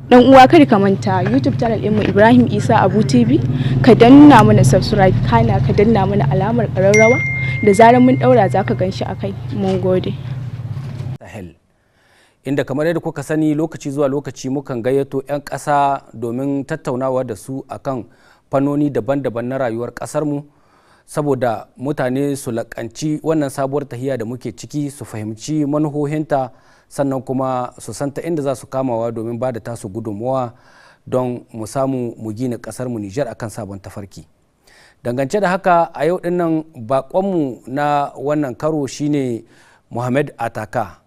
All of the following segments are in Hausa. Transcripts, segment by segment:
Dan uwa, kada ka manta YouTube channel ɗinmu, Ibrahim Isa Abu TV, ka danna mana subscribe, kana ka danna mana alamar ƙararrawa. Da zarar mun ɗaura, za ka gan shi a kai. Mun gode. Sahel, inda kamar yadda kuka sani, lokaci zuwa lokaci mukan gayyato 'yan ƙasa domin tattaunawa da su akan fannoni daban-daban na rayuwar ƙasarmu, saboda mutane su laƙanci wannan sabuwar tahiya da muke ciki, su fahimci manuhohinta, sannan kuma su santa inda za su kamawa domin ba da tasu gudunmuwa don mu samu mu gina ƙasarmu Nijar akan sabon tafarki. Dangance da haka, a yau dinnan baƙonmu na wannan karo shine Muhammad Ataka.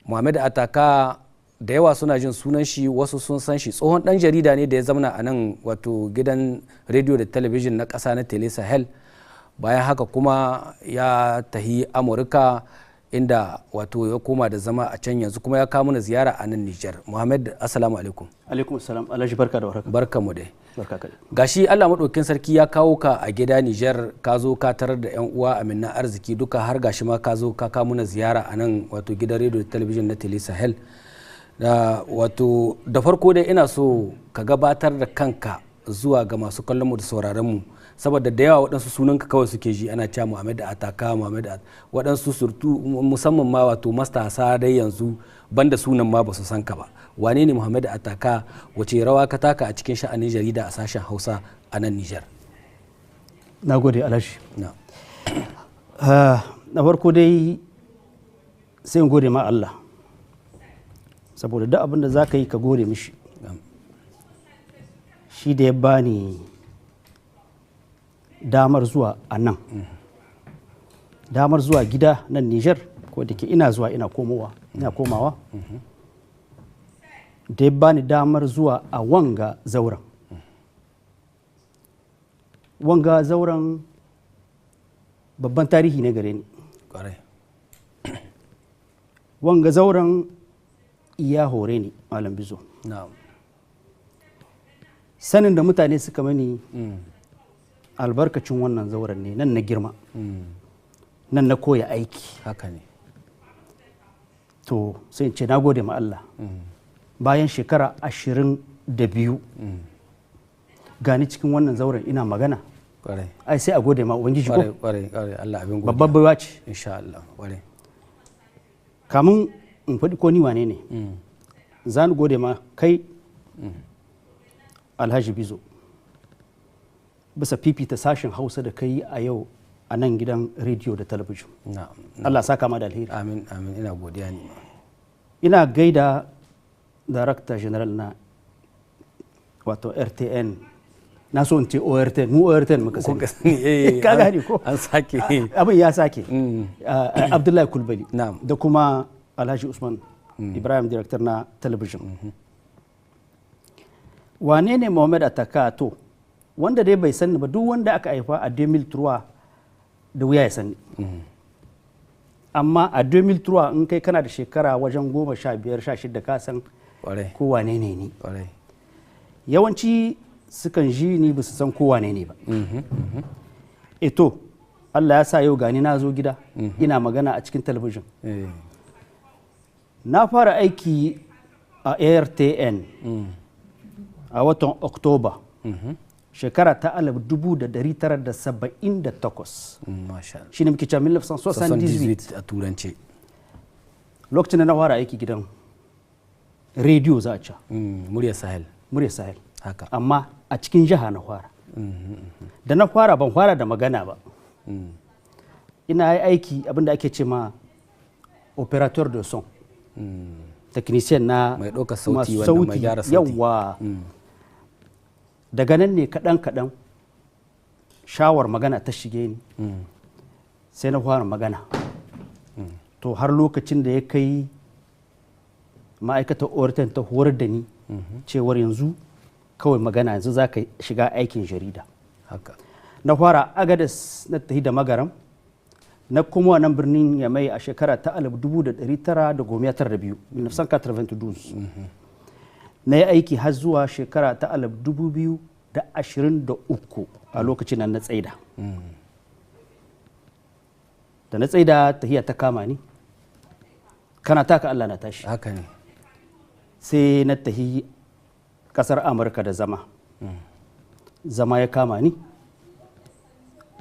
Muhammad Ataka, da yawa suna jin sunan shi, wasu sun san shi. Tsohon dan jarida ne da ya zamana a nan, wato gidan rediyo da talabijin na ƙasa na Tele Sahel. Bayan haka kuma ya tahi Amurka, inda wato ya koma da zama a can, yanzu kuma ya kawo mana ziyara a nan Nijar. Muhammad, assalamu alaikum. Alaikum assalam, Alhaji, barka da warhaka. Barka mu dai. Barka kai. Gashi Allah maɗaukin sarki ya kawo ka a gida Nijar, ka zo ka tarar da 'yan uwa, aminan arziki duka, har gashi ma ka zo ka kawo mana ziyara a nan, wato gidan rediyo da talabijin na Tele Sahel. Da wato da farko dai ina so ka gabatar da kanka zuwa ga masu kallon mu da sauraron mu, saboda da yawa waɗansu sunanka kawai suke ji ana cewa Muhammad Ataka, Muhammad, waɗansu surtout musamman ma wato matasa dai yanzu, banda sunan ma ba su san ka ba. Wane ne Muhammad Ataka? Wace rawa ka taka a cikin sha'anin jarida a sashen Hausa a nan Nijar? Na gode, Alhaji. Na. Na farko dai sai in gode ma Allah, saboda duk abin da za ka yi, ka gode mishi, shi da ya bani damar zuwa a nan, damar zuwa gida nan Nijar, ko da ke ina zuwa ina komowa ina komawa, da ya bani damar zuwa a wanga zauren. Wanga zauren babban tarihi ne gare ni. Wanga zauren ya hore ni, Malam Bizo. Sanin da mutane suka mani albarkacin wannan zauren ne. Nan na girma, nan na koya aiki. Haka ne. To, sai in ce na gode ma Allah. Bayan shekara 22 gani cikin wannan zauren ina magana. Ai sai a gode ma Ubangiji ko? Kwarai, Allah abin godiya. Babbar baiwa ce. Insha Allah, kwarai. Kamun in faɗi ko ni wane ne, za ni gode ma kai, Alhaji Bizo, bisa fifita sashen Hausa da kai a yau a nan gidan rediyo da talabijin. Allah saka ma da alheri. Amin, amin, ina godiya ni ma. Ina gaida Director General na wato RTN, na so in ce ORTN, mu ORTN muka sani. Kuka sani, eh. Ka gane ko? An sake. Abin ya sake. Abdullahi Kulbali da kuma Alhaji Usman Ibrahim, director na talabijin. Wane ne Mohamed Ataka? To, wanda dai bai sani ba, duk wanda aka haifa a 2003, da wuya ya sani. Amma a 2003, in kai kana da shekara wajen 15, 16, ka san ko wane ne ni. Yawanci sukan ji ni, ba su san ko wane ne ba. Eto, Allah ya sa yau gani na zo gida ina magana a cikin talabijin. Na fara aiki a ARTN a watan Oktoba shekara ta 1978. Masha Allah. Shi ne muke cewa 1978 78 a turance. Lokacin da na fara aiki gidan rediyo, za a ce Muryar Sahel. Muryar Sahel. Amma a cikin jiha na fara. Da na fara, ban fara da magana ba. Ina yi aiki abinda ake ce ma opérateur de son, technicien na Mai ɗaukar sauti, masu wannan mai gyara sauti. Yawwa. Daga nan ne kaɗan kaɗan shawar magana ta shige ni, sai na fara magana. To, har lokacin da ya kai ma'aikatar ORTN ta horar da ni cewar yanzu kawai magana, yanzu za ka shiga aikin jarida. Na fara Agadas, na tafi da Magaram, na kuma nan birnin Yamai a shekara ta 1992, 1992. Na yi aiki har zuwa shekara ta 2023. A lokacin nan na tsaida. Da na tsaida, tahiya ta kama ni, kana taka Allah na tashi. Haka ne. Sai na tahi. Kasar Amurka da zama. Zama ya kama ni,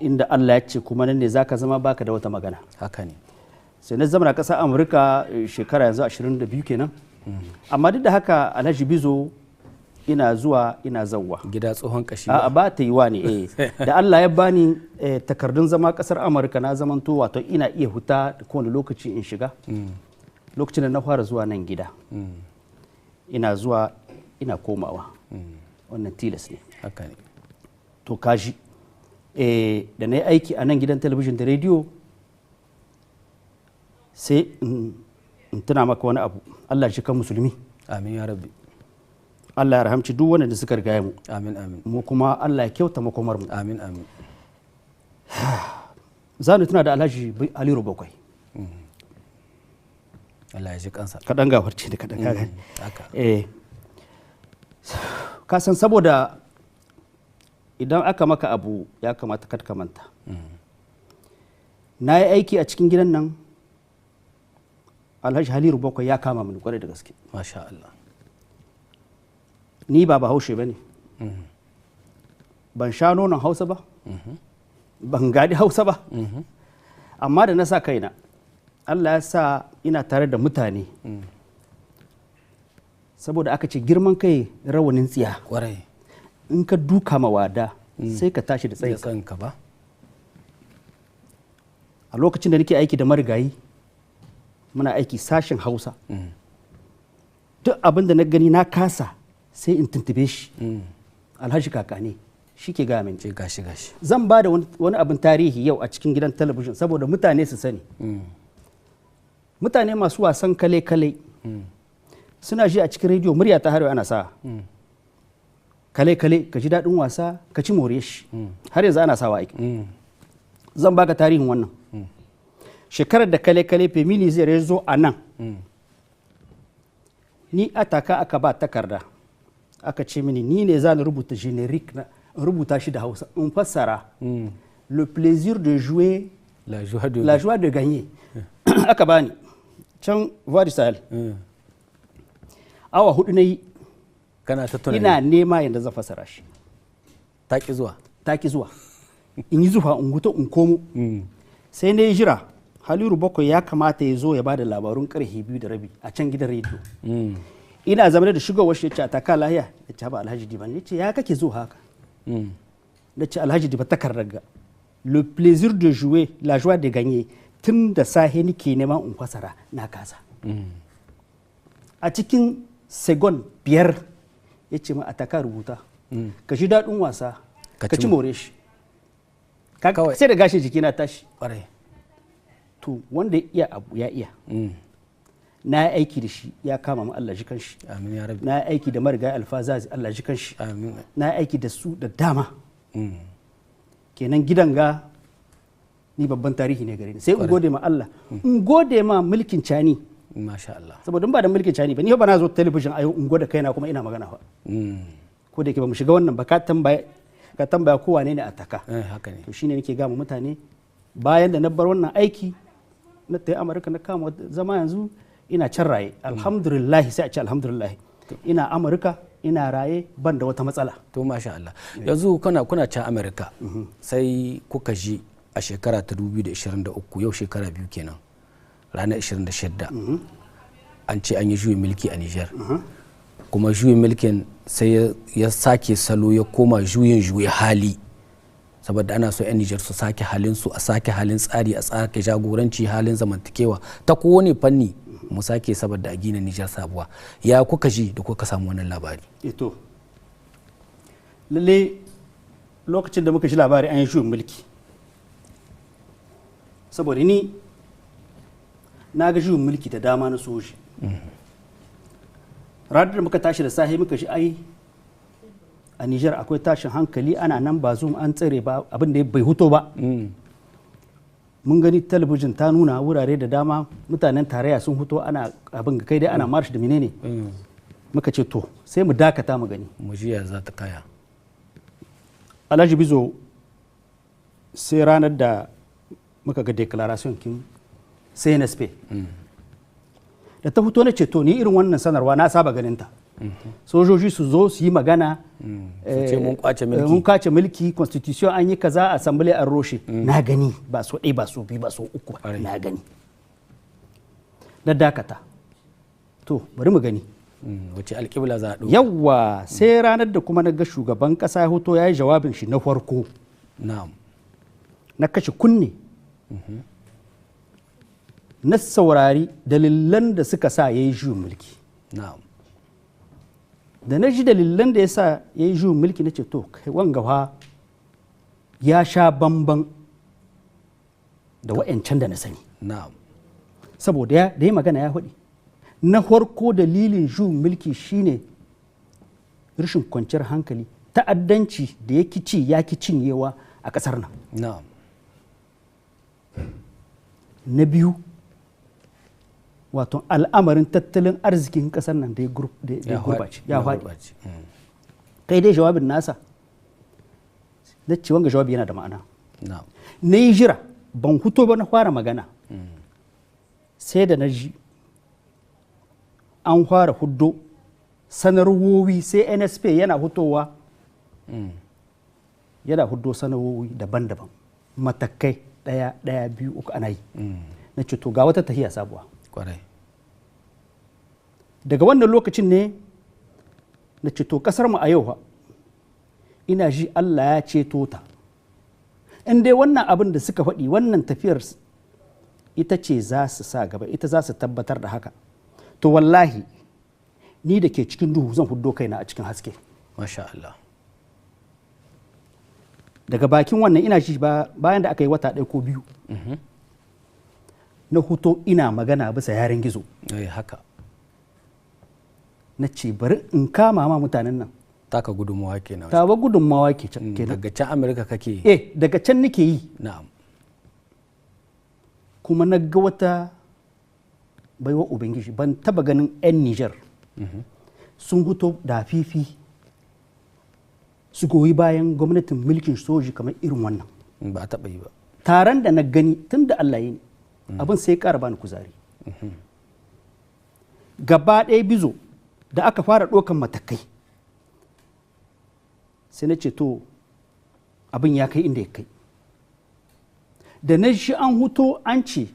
inda Allah ya ce kuma nan ne zaka zama baka da wata magana. Haka ne. Sai na zama na kasar Amurka shekara yanzu 22 kenan. Amma duk da haka Alhaji Bizo ina zuwa ina zawwa. Gida tsohon kashi. A'a ba ta yi wa ne. Da Allah ya bani takardun zama kasar Amurka na zamanto wato ina iya huta kowane lokaci in shiga. Lokacin da na fara zuwa nan gida. Ina zuwa ina komawa. Wannan tilas ne. Haka ne. To kaji da na yi aiki a nan gidan talabijin da rediyo sai in tuna maka wani abu. Allah shi kan musulmi. Amin ya rabbi. Allah ya rahamci duk wanda suka riga mu. Amin amin. Mu kuma Allah ya kyauta makomar mu. Amin amin. Za ni tuna da Alhaji Aliru Bakwai. Allah ya ji kansa. Kaɗan gafarce da kaɗan kaga. Haka. Ka san saboda idan aka maka abu ya kamata kad ka manta. Na yi aiki a cikin gidan nan, Alhaji Haliru Bakwai ya kama mini kwarai da gaske. Masha Allah. Ni ba Bahaushe ba ne. Ban sha nonon Hausa ba. Ban gadi Hausa ba. Amma da na sa kaina, Allah ya sa ina tare da mutane. Saboda aka ce girman kai rawanin tsiya. Kwarai. In ka duka mawada sai ka tashi da tsayinka ba. A lokacin da nake aiki da marigayi, muna aiki sashen Hausa. Duk abin da na gani na kasa sai in tuntube shi. Alhaji Kakane shi ke gaya mini. Gashi gashi. Zan ba da wani abin tarihi yau a cikin gidan talabijin saboda mutane su sani. Mutane masu wasan kale-kale suna ji a cikin rediyo murya ta har ana sa. Kale-kale ka ji daɗin wasa ka ci more shi. Har yanzu ana sawa aiki. Zan baka tarihin wannan. Shekarar da kale-kale Femini zai zo a nan. Ni ataka aka ba takarda. Aka ce mini ni ne za ni rubuta generic na rubuta shi da Hausa in fassara. Le plaisir de jouer, la joie de, la joie de gagner. Aka bani can Voix du Sahel. Awa 4 na yi. Kana ta tunani. Ina nema yadda zan fassara shi. Ta ki zuwa. Ta ki zuwa. In yi zuwa in huta in komo. Sai na yi jira. Haliru Bakwai ya kamata ya zo ya bada labarun 2:30 a can gidan rediyo. Ina zama da shigowar shi ya ce a taka lahiya. Ya ce ba Alhaji Diba. Ya ce ya kake zo haka. Na ce Alhaji Diba takardar ga. Le plaisir de jouer, la joie de gagner. Tun da sahe nike neman in fassara na kasa. A cikin segon 5 ya ce ma a taka rubuta. Ka ji daɗin wasa, ka ci more shi. Sai da gashin jiki na tashi. To wanda ya iya abu ya iya. Na yi aiki da shi ya kama mu Allah ji kanshi. Amin ya rabbi. Na yi aiki da marigayi Alfazazi Allah ji kanshi. Amin. Na yi aiki da su da dama. Kenan gidan ga ni babban tarihi ne gare ni. Sai in gode ma Allah. In gode ma mulkin Cani. Masha Allah. Saboda in ba da mulkin Cani ba ni ba na zo talabijin a yau in gode kaina kuma ina magana fa. Ko da yake ba mu shiga wannan ba ka tambaya ko wane ne a taka. Haka ne. To shine nake ga mu mutane bayan da na bar wannan aiki na tafi Amurka na kama zama yanzu ina can raye. Alhamdulillah sai a ce alhamdulillah. Ina Amurka ina raye ban da wata matsala. To masha Allah. Yanzu kuna can Amurka sai kuka ji a shekara ta 2023 yau shekara 2 kenan ranar 26 an ce an yi juyin mulki a Niger. Kuma juyin mulkin sai ya sake salo ya koma juyin juya hali. Saboda ana so 'yan Nijar su sake halin su a sake halin tsari a sake jagoranci halin zamantakewa ta kowane fanni mu sake saboda a gina Nijar sabuwa. Ya kuka ji da kuka samu wannan labari? Ito lalle lokacin da muka ji labari an yi juyin mulki, saboda ni na ga juyin mulki da dama na soji. Ranar da muka tashi da safe muka ji ai a Nijar akwai tashin hankali ana nan ba zoom an tsare ba abin da bai huto ba. Mun gani talabijin ta nuna wurare da dama mutanen tarayya sun huto ana abin kai dai ana marsh da menene. Muka ce to sai mu dakata mu gani. Mu ji ya za ta kaya. Alhaji Bizo sai ranar da muka ga declaration kin CNSP. Da ta fito na ce to ni irin wannan sanarwa na saba ganin ta. Sojoji su zo su yi magana, su ce mun kwace mulki, mun kwace mulki, constitution an yi kaza, assembly an roshe. Na gani ba so ɗaya ba so biyu ba so uku ba, na gani. Na dakata, to bari mu gani wace alƙibla za a ɗauka. Yawwa, sai ranar da kuma na ga shugaban ƙasa ya hoto ya yi jawabin shi na farko. Na'am. Na kashe kunne, na saurari dalilan da suka sa ya yi juyin mulki. Na'am. Da na ji dalilan da ya sa ya yi juyin mulki, na ce to kai wanga fa ya sha bamban da wa'yancan da na sani. Na'am. Saboda da ya magana ya faɗi. Na farko dalilin juyin mulki shine rashin kwanciyar hankali, ta'addanci da ya ci ya ki cinyewa a ƙasar nan. Na'am. Na biyu, wato al'amarin tattalin arzikin ƙasar nan da ya gurbace, ya faɗi. Kai dai jawabin nasa, na ce wanga jawabi yana da ma'ana. Na yi jira, ban huto ba na fara magana. Sai da na ji an fara huddo sanarwowi, sai NSP yana hutowa, yana huddo sanarwowi daban-daban, matakai ɗaya ɗaya biyu uku ana yi. Na ce to ga wata tahiya sabuwa. Daga wannan lokacin ne na ce to kasar mu a yau ina ji Allah ya ceto ta. In dai wannan abin da suka faɗi, wannan tafiyar ita ce za su sa gaba, ita za su tabbatar da haka, to wallahi ni da ke cikin duhu zan huddo kaina a cikin haske. Masha Allah. Daga bakin wannan ina ji bayan da aka yi wata ɗaya ko biyu, na huto ina magana bisa yaren gizo. Haka. Na ce bari in kama ma mutanen nan. Taka gudunmawa kenan. Tawa gudunmawa kenan. Daga can Amerika kake? Eh, daga can nake yi. Na'am. Kuma na ga wata baiwa Ubangiji, ban taba ganin 'yan Nijar sun huto da fifi su goyi bayan gwamnatin mulkin soji kamar irin wannan. Ba a taba yi ba. Taron da na gani tun da Allah yi ne, abin sai ƙara bani kuzari. Gaba ɗaya bizo da aka fara ɗaukan matakai, sai na ce to abin ya kai inda ya kai. Da na shi an huto an ce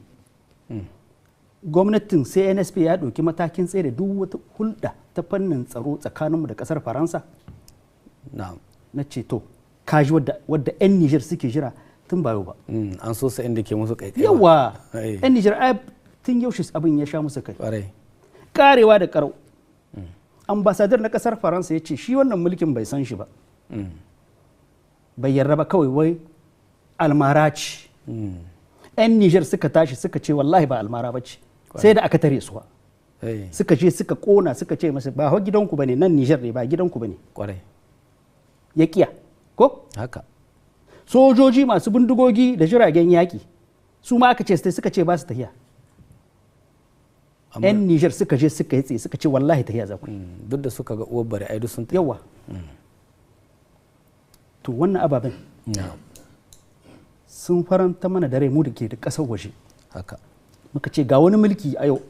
gwamnatin CNSP ya ɗauki matakin tsaye da duk wata hulɗa ta fannin tsaro tsakaninmu da ƙasar Faransa. Na ce to kaji wadda 'yan Nijar suke jira tun ba yau ba. An so sa inda ke musu kai. Yawa, 'yan Nijar ai tun yaushe abin ya sha musu kai. Karewa da karau. Ambasadar na ƙasar Faransa ya ce shi wannan mulkin bai san shi ba. Bai yarda ba, kawai wai almara ce. 'Yan Nijar suka tashi suka ce wallahi ba almara ba ce. Sai da aka tare su. Suka je suka kona, suka ce masa ba gidanku bane, nan Nijar ne, ba gidanku bane. Ya kiya ko? Haka. Sojoji masu bindigogi da jiragen yaƙi su ma aka ce suka ce ba su tahiya. 'Yan Nijar suka je suka yi tsaye suka ce wallahi tahiya za ku. Duk da suka ga uwar bari ai duk sun tafi. Yawa. To wannan ababen sun faranta mana da rai mu da ke da ƙasar waje. Haka. Muka ce ga wani mulki a yau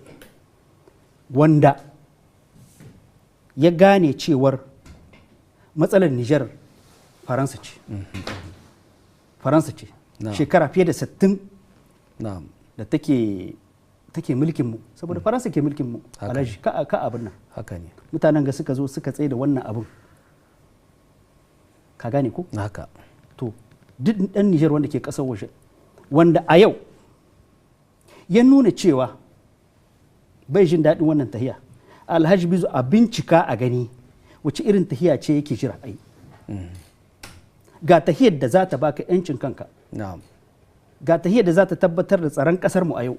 wanda ya gane cewar matsalar Nijar Faransa ce. Faransa ce. Shekara fiye da 60 da take mulkin mu, saboda Faransa ke mulkin mu. Alhaji ka abin nan. Haka ne. Mutanen ga suka zo suka tsaye da wannan abin. Ka gane ko? Haka. To duk ɗan Nijar wanda ke ƙasar waje wanda a yau ya nuna cewa bai jin daɗin wannan tahiya, Alhaji Bizo a bincika a gani wace irin tahiya ce yake jira ai. Ga tahiyar da za ta baka 'yancin kanka. Ga tahiyar da za ta tabbatar da tsaron ƙasar mu a yau.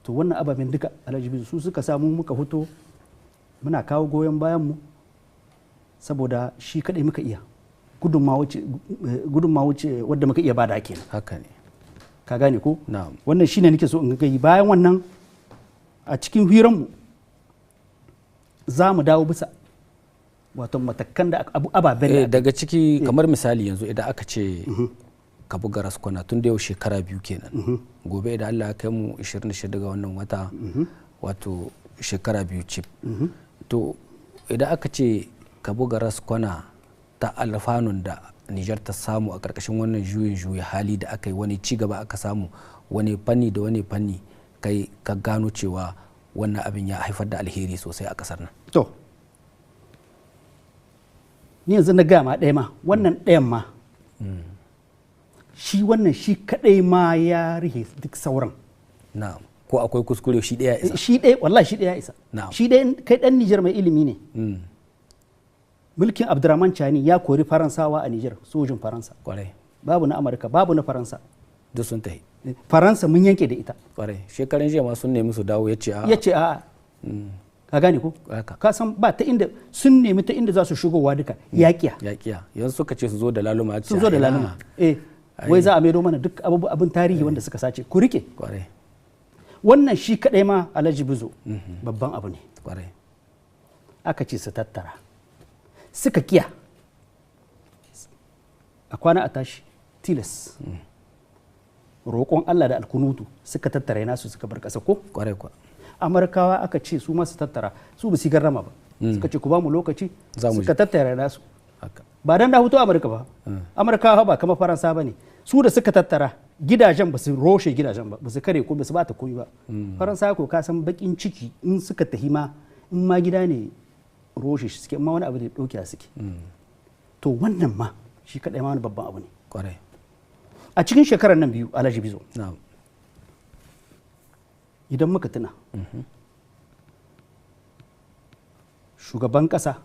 To wannan ababen duka Alhaji Bizo su suka samu muka fito muna kawo goyon bayan mu, saboda shi kadai muka iya gudunmawa wuce wadda muka iya bada kenan. Haka ne. Ka gane ko? Na'am. Wannan shine nake so in ga bayan wannan a cikin hiranmu za mu dawo bisa wato matakan da ababen da daga ciki kamar misali yanzu idan aka ce ka buga raskwana tun da yau shekara 2 kenan. Gobe idan Allah ya kai mu 26 ga wannan wata, wato Shekara 2 cif. To idan aka ce ka buga raskwana ta alfanun da Nijar ta samu a ƙarƙashin wannan juyin juya hali da aka yi, wani ci gaba aka samu, wani fanni da wani fanni kai ka gano cewa wannan abin ya haifar da alheri sosai a ƙasar nan? To ni yanzu na gama ɗaya ma, wannan ɗayan ma shi wannan shi kaɗai ma ya rihe duk sauran. Na'am, ko akwai kuskure shi ɗaya isa? Shi ɗaya, wallahi shi ɗaya isa. Shi ɗaya, kai ɗan Nijar mai ilimi ne. Mulkin Abdurrahman Chani ya kori Faransawa a Nijar, sojin Faransa. Babu na Amurka, babu na Faransa. Duk sun tafi. Faransa mun yanke da ita. Kwarai. Shekaran jiya ma sun nemi su dawo, ya ce a'a. Ya ce a'a. Ka gane ko? Ka san ba ta inda sun nemi ta inda za su shigowa duka, yaƙiya. Yaƙiya. Yanzu suka ce su zo da laluma. Sun zo da laluma. Eh. Wai za a maido mana duk abin tarihi wanda suka sace. Ku rike. Kwarai. Wannan shi kadai ma Alhaji Bizo babban abu ne. Kwarai. Aka ce su tattara. Suka kiya. A kwana a tashi tilas. Roƙon Allah da alkunutu suka tattara nasu suka bar ƙasa ko? Kwarai kwa. Amurkawa aka ce su ma su tattara, su ba su garrama ba. Suka ce ku ba mu lokaci, suka tattara nasu. Ba dan da hutu Amurka ba. Amurkawa ba kamar Faransa ba ne. Su da suka tattara gidajen ba su roshe gidajen ba, ba su kare ko ba su bata koyi ba. Faransa ko ka san bakin ciki in suka tahi ma, in ma gida ne roshe shi suke, amma wani abu da ɗauke suke. To wannan ma shi kaɗai ma wani babban abu ne. Kwarai. A cikin shekarar nan 2 Alhaji Bizo. Idan muka tuna, shugaban ƙasa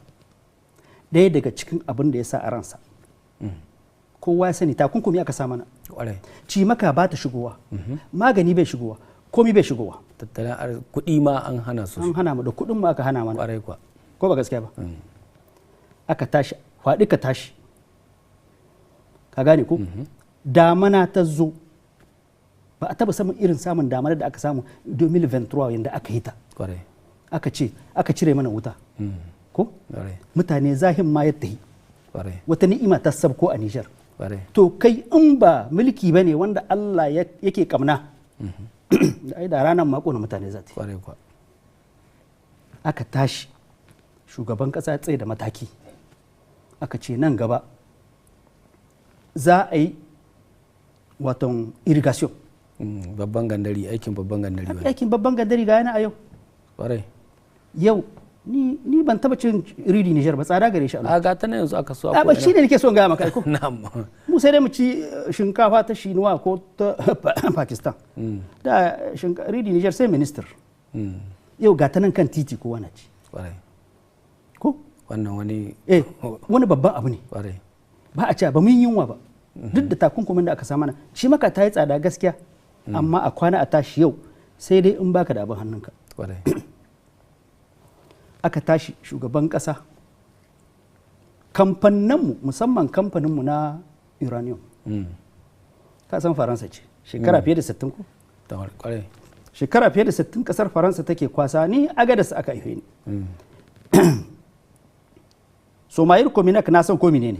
ɗaya daga cikin abin da ya sa a ransa, kowa ya sani takunkumi aka sa mana. Cimaka ba ta shigowa, magani bai shigowa, komi bai shigowa. Tattalin kuɗi ma an hana su. An hana mu da kuɗin ma aka hana mana. Kwarai kuwa. Ko ba gaskiya ba? Aka tashi, faɗi ka tashi. Ka gane ko? Damana ta zo. Ba a taba samun irin samun damana da aka samu 2023 yanda aka yi ta. Aka ce, aka cire mana wuta. Ko? Mutane zahin ma ya tahi. Wata ni'ima ta sabko a Nijar. To kai in ba mulki bane wanda Allah yake kamna. Ai da ranar mako na mutane za ta yi. Aka tashi shugaban kasa ya tsaye da mataki. Aka ce nan gaba za a yi waton irrigation. Babban gandari, aikin babban gandari. Aikin babban gandari ga yana a yau. Kwarai. Yau ni ban taba cin ridi Niger ba, tsada gare shi. A ga ta nan yanzu aka so. A ba shi ne nake son gaya maka ko. Na'am. Mu sai dai mu ci shinkafa ta Shinuwa ko ta Pakistan. Da ridi Niger sai minister. Yau ga ta nan kan titi kowa na ci. Kwarai. Ko? Wannan wani wani babban abu ne. Kwarai. Ba a ce ba mun yunwa ba. Duk da takunkumin da aka sa mana, shi maka ta yi tsada gaskiya. Amma a kwana a tashi yau sai dai in baka da abin hannunka. Kwarai. Aka tashi shugaban kasa, kamfaninmu musamman kamfaninmu na uranium. Ka san Faransa ce shekara fiye da 60 ko? Shekara fiye da 60 kasar Faransa take kwasa. Ni Agadas aka haife ni. Somayir Kominak na san ko menene.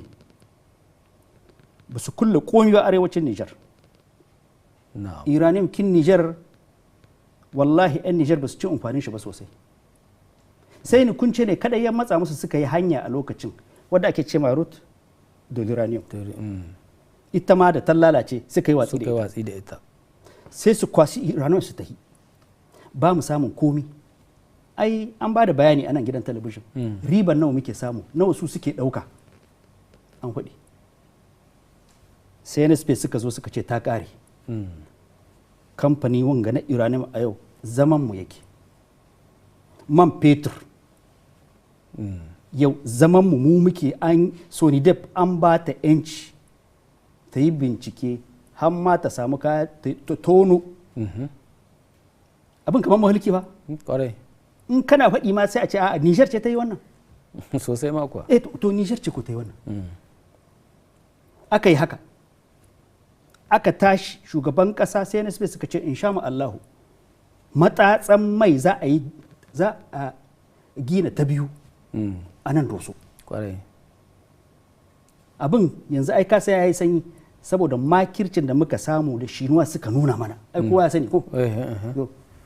Ba su kulle komi ba arewacin Nijar. Uranium kin Nijar wallahi 'yan Nijar ba su ci amfanin shi ba sosai. Sai ni kunce ne kadai ya matsa musu suka yi hanya a lokacin wadda ake ce ma route de l'uranium. Ita ma da ta lalace suka yi watsi da ita. Sai su kwasi uranium su tahi. Ba mu samun komi. Ai an ba da bayani a nan gidan talabijin. Riban nawa muke samu, nawa su suke ɗauka. An faɗi. CNSP suka zo suka ce ta ƙare. Kamfani wanga na uranium a yau zaman mu yake. Man fetur. Yau zaman mu muke an Sonidep an ba ta yanci ta yi bincike har ma ta samu kaya ta tono. Abin kamar mahalki ba? Kwarai. In kana faɗi ma sai a ce a Niger ce ta yi wannan. Sosai ma kuwa. Eh to Niger ce ko ta yi wannan. Aka yi haka. Aka tashi shugaban ƙasa CNSP suka ce insha Allahu matatsan mai za a yi za a gina ta biyu a nan Doso. Kwarai. Abin yanzu ai kasa ya yi sanyi saboda makircin da muka samu da Shinuwa suka nuna mana. Ai kowa ya sani ko?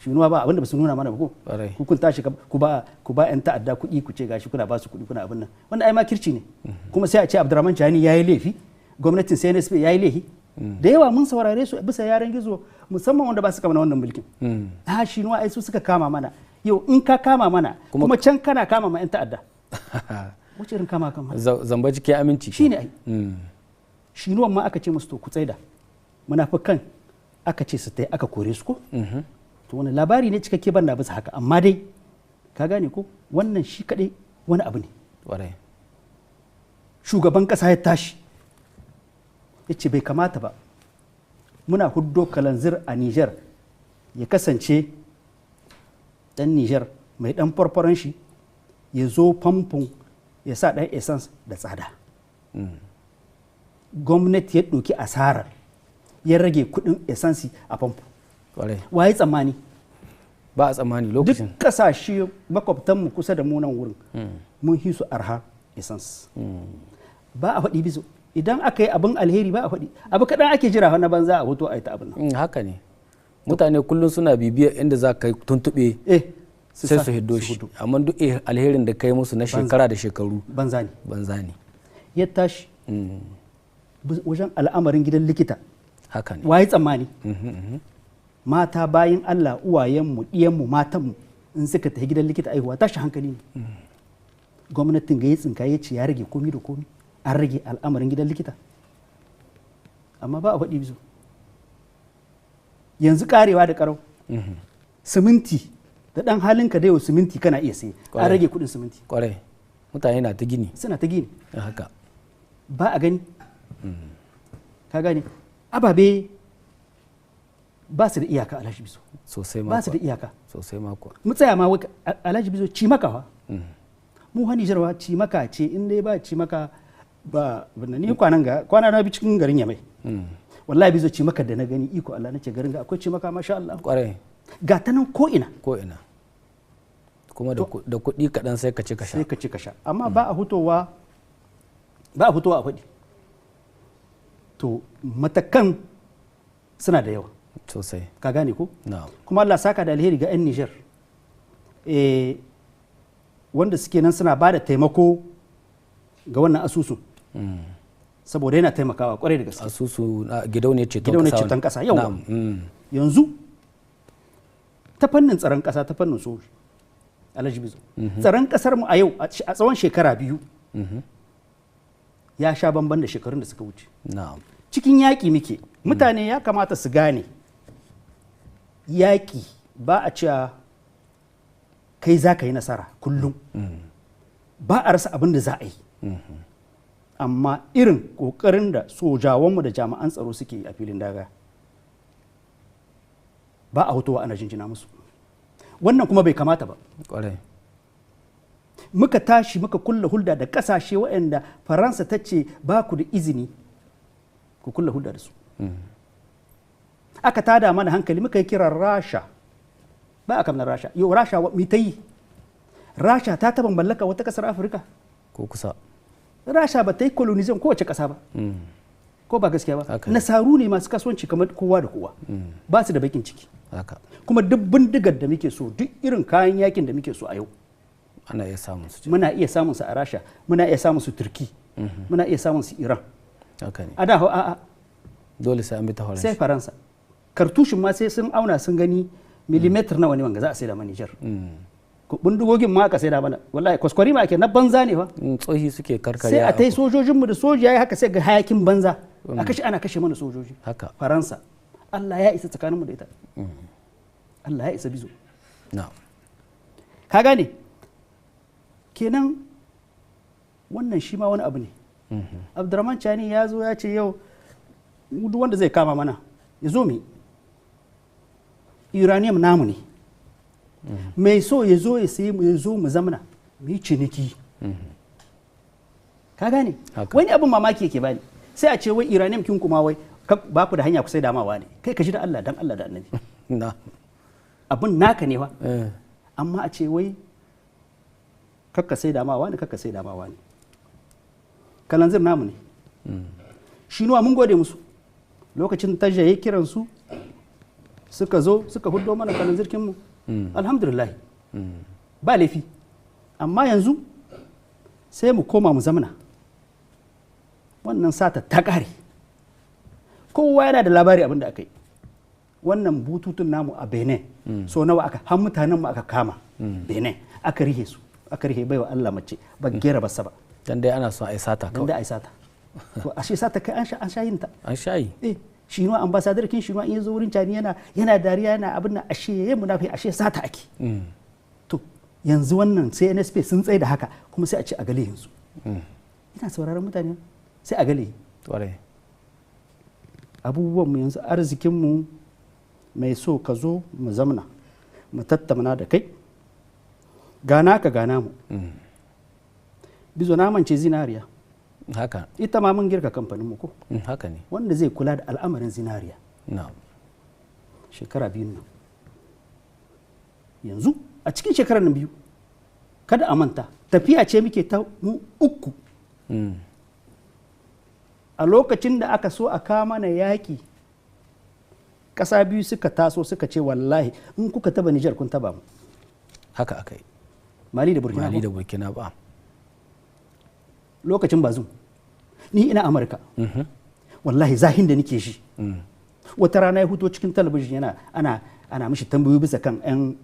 Shinuwa ba abinda ba su nuna mana ba ko? Ku kun tashi ku ba yan ta'adda kuɗi, ku ce gashi kuna ba su kuɗi kuna abin nan. Wanda ai makirci ne. Kuma sai a ce Abdurrahman Chani yayi laifi, gwamnatin CNSP yayi laifi. Da yawa mun saurare su bisa yaran gizo, musamman wanda ba su kama wannan mulkin. Ha, shinuwa ai su suka kama mana. Yau in ka kama mana kuma can kana kama ma yan ta'adda. Wace irin kama kama? Zamba cikin aminci. Shine ai. Shinuwan ma aka ce musu to ku tsaida. Munafikan aka ce su tai, aka kore su ko? To wani labari ne cikakke ban na bisa haka, amma dai ka gane ko wannan shi kadai wani abu ne. Shugaban kasa ya tashi ya ce bai kamata ba muna huddo kalanzir a Niger ya kasance dan Niger mai dan farfaran shi ya zo famfon ya sa dan essence da tsada. Gwamnati ya ɗauki asarar ya rage kuɗin essence a famfo. Waye tsammani? Ba a tsammani lokacin. Duk kasashe makwabtanmu kusa da mu nan wurin mun hi su arha essence. Ba a faɗi bizo. Idan aka yi abin alheri ba a faɗi. Abu kaɗan ake jira na banza a hoto a yi ta abin nan. Haka ne. Mutane kullum suna bibiyar inda za ka yi tuntuɓe sai su hiddo shi. Amma duk alherin da ka yi musu na shekara da shekaru. Banza ne. Banza ne. Ya tashi wajen al'amarin gidan likita. Haka ne. Waye tsammani? Mata bayin Allah, uwayenmu, ɗiyanmu, matanmu in suka tafi gidan likita aihuwa tashi hankali ne. Gwamnatin ga ya tsinka ya ce ya rage komi da komi, an rage al'amarin gidan likita. Amma ba a faɗi bizo. Yanzu karewa da karau. Siminti da ɗan halinka da yau siminti kana iya saye, an rage kuɗin siminti. Kwarai. Mutane na ta gini. Suna ta gini. Haka. Ba a gani. Ka gane? Ababe ba su da iyaka Alhaji Bizo. Sosai ma. Ba su da iyaka. Sosai ma kuwa. Mu tsaya ma Alhaji Bizo ci maka fa. Mu hani jarwa ci maka ce in dai ba ci maka ba ni kwanan ga kwana na bi cikin garin Yamai. Wallahi Bizo ci maka da na gani iko Allah nace garin ga akwai ci maka masha Allah. Kwarai. Ga ta nan ko ina. Ko ina. Kuma da kuɗi kaɗan sai ka ci ka sha. Sai ka ci ka sha. Amma ba a hutowa a faɗi. To matakan suna da yawa. Sosai. Ka gane ko? No. Kuma Allah saka da alheri ga 'yan Niger. Wanda suke nan suna ba da taimako ga wannan asusun. Saboda yana taimakawa kwarai da gaske. Asusu na gidauniyar ceton kasa. Gidauniyar ceton kasa yau. Yanzu ta fannin tsaron kasa, ta fannin soji. Alhaji Bizo. Tsaron kasar mu a yau a tsawon shekara 2 ya sha bamban da shekarun da suka wuce. Cikin yaƙi muke. Mutane ya kamata su gane yaƙi ba a cewa kai za ka yi nasara kullum. Ba a rasa abin da za a yi. Amma irin ƙoƙarin da sojawanmu da jami'an tsaro suke yi a filin daga ba a hutowa ana jinjina musu. Wannan kuma bai kamata ba. Muka tashi muka kulla hulɗa da ƙasashe waɗanda Faransa ta ce ba ku da izini ku kulla hulɗa da su. Aka tada mana hankali muka yi kiran Rasha. Ba a kamar Rasha. Yau Rasha mi ta yi? Rasha ta taɓa mallaka wata ƙasar Afirka? Ko kusa. Rasha ba ta yi colonization kowace ƙasa ba. Ko ba gaskiya ba? Nasaru ne masu kasuwanci kamar kowa da kowa. Ba su da bakin ciki. Kuma duk bindigar da muke so, duk irin kayan yakin da muke so a yau, ana iya samun su. Muna iya samun su a Rasha, muna iya samun su Turki, muna iya samun su Iran. A da a'a. Dole sai an bi ta Faransa. Sai Faransa. Kartushin ma sai sun auna sun gani millimeter nawa ne wanga za a saida mana Niger. Bindigogin ma aka saida mana. Wallahi kwaskwari ma ake na banza ne fa. Tsohi suke karkarya. Sai a tai sojojin mu da soji yayi haka sai ga hayakin banza. A kashe ana kashe mana sojoji. Haka. Faransa. Allah ya isa tsakanin mu da ita. Allah ya isa Bizo. Na'am. Ka gane? Kenan wannan shi ma wani abu ne. Abdurrahman Chani ya zo ya ce yau duk wanda zai kama mana ya zo mu uranium namu ne. Mai so ya zo ya sayi mu, ya zo mu zamana mu yi ciniki. Ka gane? Wani abin mamaki yake bani. Sai a ce wai uranium kin kuma wai ba ku da hanya ku sai damawa ne. Kai ka ji da Allah dan Allah da Annabi. Abin naka ne fa. Amma a ce wai kakka sai damawa ne, kakka sai damawa ne. Kalanzir namu ne. Shinuwa mun gode musu. Lokacin tajja ya kiran su Suka zo suka hudo mana kalanzirkin mu. Alhamdulillah. Ba laifi. Amma yanzu sai mu koma mu zamana. Wannan sata ta kare. Kowa yana da labari abin da aka yi. Wannan bututun namu a Benin. So nawa aka har mutanen mu aka kama Benin aka rihe su, aka rihe baiwa Allah mace ba gera ba saba. Dan dai ana son ai sata kawai. Dan dai ai sata. To ashe sata kai an sha yin ta. An sha yi. Eh, Shinwa ambassador kin Shinwa in yazo wurin Cani yana dariya yana abin nan, ashe yayi munafi, ashe sata ake. To yanzu wannan CNSP sun tsaye da haka kuma sai a ce a gale yanzu. Ina sauraron mutane sai a gale. Kwarai. Abubuwan mu yanzu arzikin mu mai so ka zo mu zamna mu tattauna da kai, gana ka gana mu. Bizo na mance zinariya. Haka. Ita ma mun girka kamfanin mu ko? Haka ne. Wanda zai kula da al'amarin zinariya. Na'am. Shekara 2 nan. Yanzu a cikin shekarar nan 2 kada a manta tafiya ce muke ta mu 3. A lokacin da aka so a kama na yaƙi, ƙasa 2 suka taso suka ce wallahi in kuka taba Nijar kun taba mu. Haka aka yi. Mali da Burkina. Mali da Burkina ba. Lokacin Bazoum ni ina Amurka. Wallahi zahin da nike shi. Wata rana ya huto cikin talabijin yana ana mishi tambayoyi bisa kan 'yan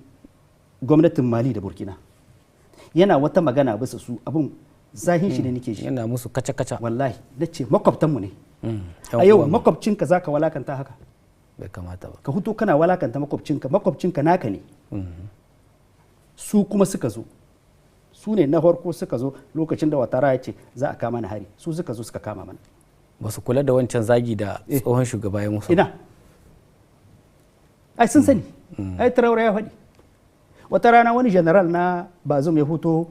gwamnatin Mali da Burkina. Yana wata magana bisa su abun zahin shi da nike shi. Yana musu kaca-kaca. Wallahi nace makwabtanmu ne. A yau makwabcinka zaka walakanta haka? Bai kamata ba. Ka huto kana walakanta makwabcinka, makwabcinka naka ne. Su kuma suka zo. Su ne na farko suka zo lokacin da Ouattara ya ce za a kama na hari, su suka zo suka kama mana. Ba su kula da wancan zagi da tsohon shugaba ya musu. Ina. Ai sun sani. Ai Traore ya faɗi. Wata rana wani general na Bazoum ya huto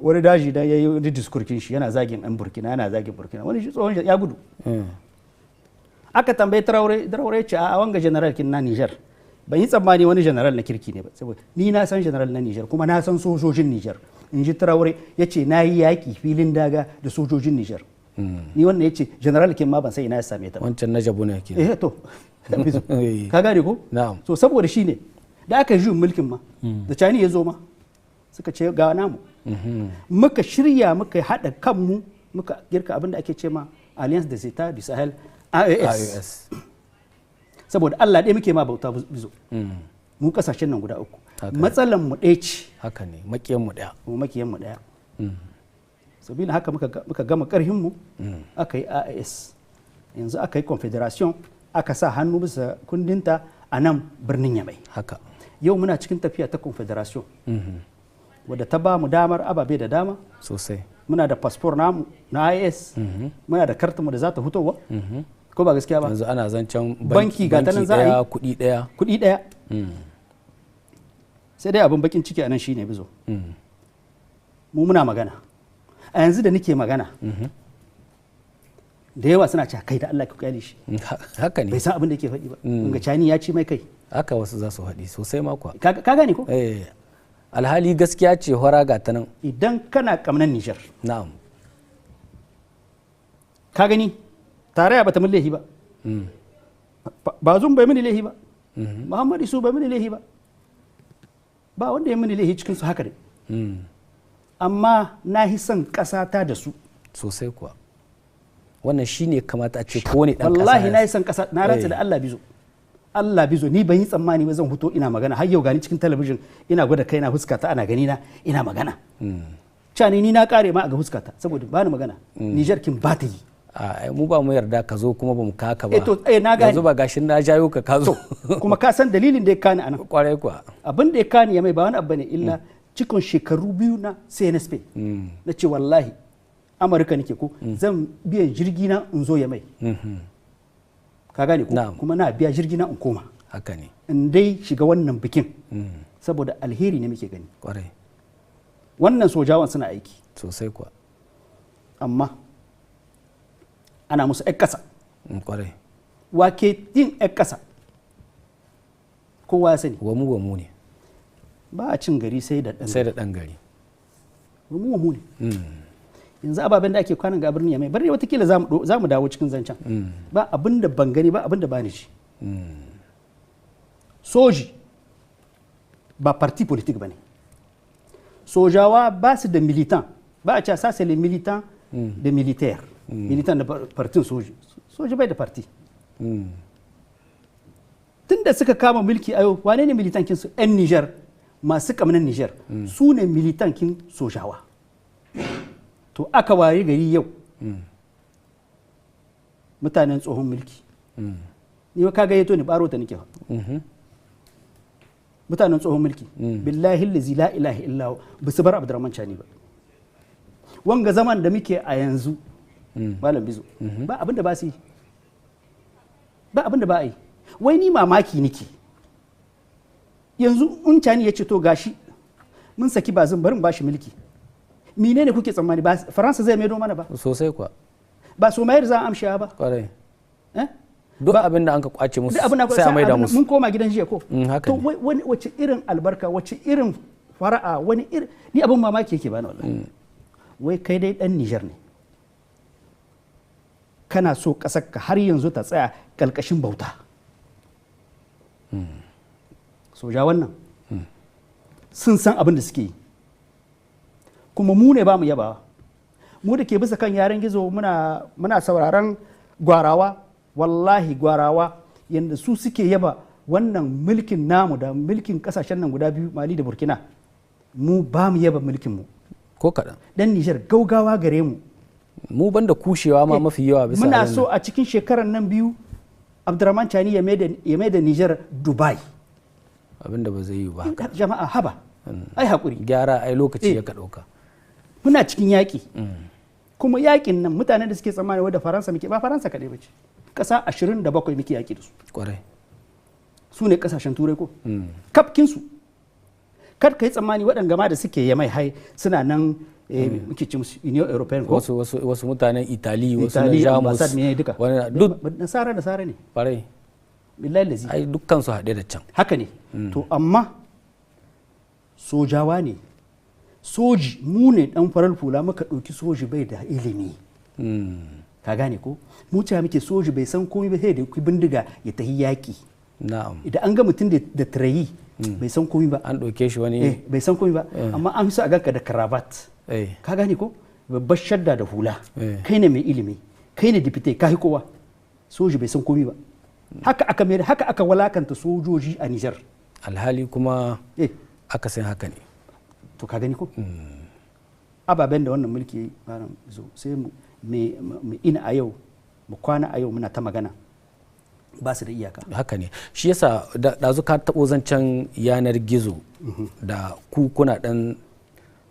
wani daji da ya yi wani diskurkin shi yana zagin ɗan Burkina, yana zagin Burkina. Wani tsohon ya gudu. Aka tambayi Traore, Traore ya ce a wanga general kin na Niger. Ban yi tsammani wani general na kirki ne ba, saboda ni na san general na Niger kuma na san sojojin Niger. In ji Traore ya ce na yi yaƙi filin daga da sojojin Niger. Ni wannan ya ce general kin ma ban sai ina ya same ta ba. Wancan na Jabu ne ke. Eh to. Ka gane ko? Na'am. So saboda shi ne da aka yi mulkin ma da Cani ya zo ma suka ce ga namu. Muka shirya muka haɗa kanmu muka girka abin da ake ce ma Alliance des États du Sahel AES. Saboda Allah ɗaya muke ma bauta bizo. Mu kasashen nan guda 3. Matsalan mu ɗaya ce. Haka ne, makiyan mu ɗaya. Mu makiyan mu ɗaya. Sabila haka muka gama ƙarhin mu aka yi AES. Yanzu aka yi Confederation aka sa hannu bisa kundinta a nan birnin Yamai. Haka. Yau muna cikin tafiya ta Confederation. Wadda ta ba mu damar ababe da dama. Sosai. Muna da fasfor namu na AES. Muna da kartinmu da za ta hutowa. Ko ba gaskiya ba? Yanzu ana zancen banki ga ta nan za a yi kuɗi ɗaya. Kuɗi ɗaya. Sai dai abin bakin ciki a nan shine bizo. Mu muna magana. A yanzu da nake magana. Da yawa suna cewa kai da Allah ka kyale shi. Haka ne. Bai san abin da yake faɗi ba. Ga Cani ya ci mai kai. Haka wasu za su faɗi sosai ma kuwa. Ka gane ko? Eh. Alhali gaskiya ce hora ga ta nan. Idan kana kamnan Niger. Na'am. Ka gani? Tarayya bata min laifi ba. Bazoum bai mini laifi ba. Muhammadu Isu bai mini laifi ba. Ba wanda ya mini laifi cikin su haka dai. Amma na hi son ƙasata da su. Sosai kuwa. Wannan shine kamata a ce kowane ɗan ƙasa. Wallahi na yi son ƙasa, na rantsa da Allah bizo. Allah bizo ni ban yi tsammani ba zan huto ina magana har yau gani cikin talabijin ina gwada kaina huskata ana gani na ina magana. Cani ni na kare ma a ga huskata saboda ba ni magana. Niger kin ba ta yi. Mu ba mu yarda ka zo kuma ba mu kaka ba. To na gane. Yanzu ba gashin na jayo ka ka zo. Kuma ka san dalilin da ya kani anan. Kwarai kuwa. Abin da ya kani ya mai ba wani abu ne illa cikin shekaru 2 na CNSP. Na ce wallahi Amurka nake ko zan biyan jirgi na in zo ya mai. Ka gane ko? Kuma na biya jirgi na in koma. Haka ne. In dai shiga wannan bikin. Saboda alheri ne muke gani. Kwarai. Wannan sojawan suna aiki. Sosai kuwa. Amma ana musu 'yan ƙasa. Kwarai. Wake yin 'yan ƙasa? Kowa ya sani. Wamu ne. Ba a cin gari sai da ɗan sai da ɗan gari. Wamu ne. Yanzu ababen da ake kwanan ga birnin Yamai, bari watakila za mu dawo cikin zancen. Ba abin da ban gani ba abin da ba ni ji. Soji ba parti politique ba ne. Sojawa ba su da militant, ba a cewa ça c'est les militants des militaires, militant da partin soji. Soji bai da parti. Tun da suka kama mulki a yau, wane ne militankin su? 'Yan Niger masu kamnin Niger su ne militankin sojawa. To aka waye gari yau mutanen tsohon mulki, ni ka gayyato ni baro ta nake fa. Mutanen tsohon mulki, billahi allazi la ilaha illa hu, ba su bar Abdurrahman Chani ba. Wanga zaman da muke a yanzu, Malam Bizo, ba abin da ba su yi, ba abin da ba a yi. Wai ni mamaki nake yanzu, in Chani ya ce to gashi mun saki Bazin, barin bashi mulki, menene kuke tsammani? Ba Faransa zai maido mana ba? Sosai kuwa. Ba Somayar za a amsha ba? Kwarai. Eh? Duk abin da an ka kwace musu Duk abin da sai a maida musu. Mun koma gidan jiya ko? Haka To ne. wai wani wace irin albarka, wace irin fara'a, wani irin, ni abin mamaki yake bani wallahi. Wai kai dai dan Niger ne, kana so kasar ka har yanzu ta tsaya kalkashin bauta. Soja wannan sun san abin da suke yi, kuma mu ne ba mu yabawa. Mu da ke bisa kan yaren gizo muna sauraron gwarawa, wallahi gwarawa yadda su suke yaba wannan mulkin namu da mulkin kasashen nan guda biyu, Mali da Burkina, mu ba mu yaba mulkin mu. Ko kaɗan. Dan Nijar gaugawa gare mu. Mu banda kushewa ma mafi yawa bisa Muna abin so nan. a cikin shekarar nan 2 Abdurrahman Chani ya maida Nijar Dubai. Abin da ba zai yi ba haka. Jama'a, haba, ai hakuri. Gyara ai lokaci Eh. ya ka ɗauka. Muna cikin yaƙi, kuma yaƙin nan mutanen da suke tsammani wadda Faransa muke, ba Faransa kaɗai ba ce, ƙasa 27 muke yaƙi da su. Kwarai. Su ne ƙasashen Turai ko kafkinsu. Kar ka yi tsammani waɗanda ma da suke Yamai hai suna nan, muke ce musu Union European ko Wasu mutanen Itali, wasu na Italy, Jamus, ambassade ne duka. wani duk. Nasara nasara ne. Kwarai. Billahi lazi. Ai dukkan su haɗe da can. Haka ne. To amma sojawa ne, soji mu ne dan farar fula muka ɗauki soji bai da ilimi. Ka gane ko? Mu cewa muke soji bai san komai ba sai da ku bindiga ya tahi yaƙi. Idan an ga mutum da tirayi, bai san komai ba. An ɗauke shi wani. Eh, bai san komai ba, amma an fi so a ganka da cravat. Ka gane ko? Babbar shadda da hula. Kai ne mai ilimi, kai ne dipite, ka kowa. Soji bai san komai ba. Haka aka mai, haka aka walakanta sojoji a Nijar. Alhali kuma Eh. aka san haka ne. To ka gani ko? Ababen da wannan mulki ya yi, malam zo sai mu ina a yau, mu kwana a yau muna ta magana, ba su da iyaka. Haka ne. Shi yasa ɗazu ka taɓo zancen yanar gizo da ku kuna ɗan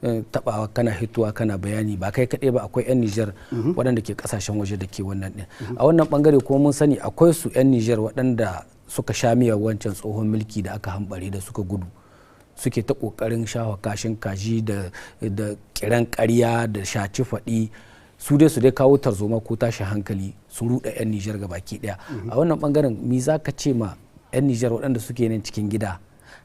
taɓawa, kana hituwa kana bayani, ba kai kaɗai ba, akwai 'yan Nijar waɗanda ke ƙasashen waje da ke wannan ɗin. A wannan ɓangare kuma mun sani akwai su 'yan Nijar waɗanda suka sha miyar wancan tsohon mulki da aka hambare da suka gudu, suke ta ƙoƙarin shafa kashin kaji da kiran ƙarya da shaci faɗi, su dai su dai kawo tarzoma ko tashin hankali, su ruɗa 'yan Nijar baki ɗaya. A wannan ɓangaren me za ka ce ma 'yan Nijar waɗanda suke nan cikin gida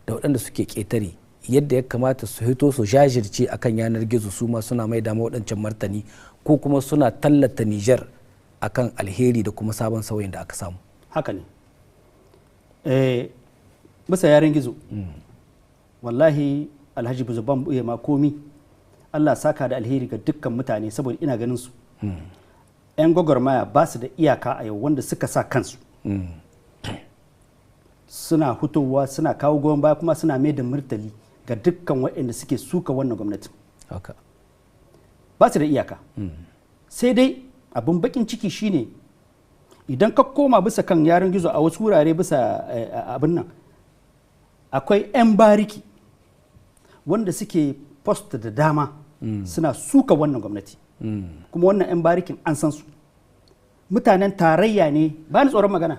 da waɗanda suke ƙetare, yadda ya kamata su hito su jajirce akan yanar gizo, su ma suna mai dama waɗancan martani ko kuma suna tallata Nijar akan alheri da kuma sabon sauyin da aka samu? Haka ne. Bisa yaren gizo, wallahi Alhaji Buzu, ban buye ma komi, Allah saka da alheri ga dukkan mutane, saboda ina ganin su 'yan gwagwarmaya ba su da iyaka a yau wanda suka sa kansu suna hutowa suna kawo goyon baya, kuma suna mai da murtali ga dukkan waɗanda suke suka wannan gwamnati. Ba su da iyaka. Sai dai abin bakin ciki shine idan ka koma bisa kan yaran gizo a wasu wurare bisa abin nan, akwai 'yan bariki wanda suke post da dama suna suka wannan gwamnati. Kuma wannan 'yan barikin an san su, mutanen tarayya ne, ba ni tsoron magana.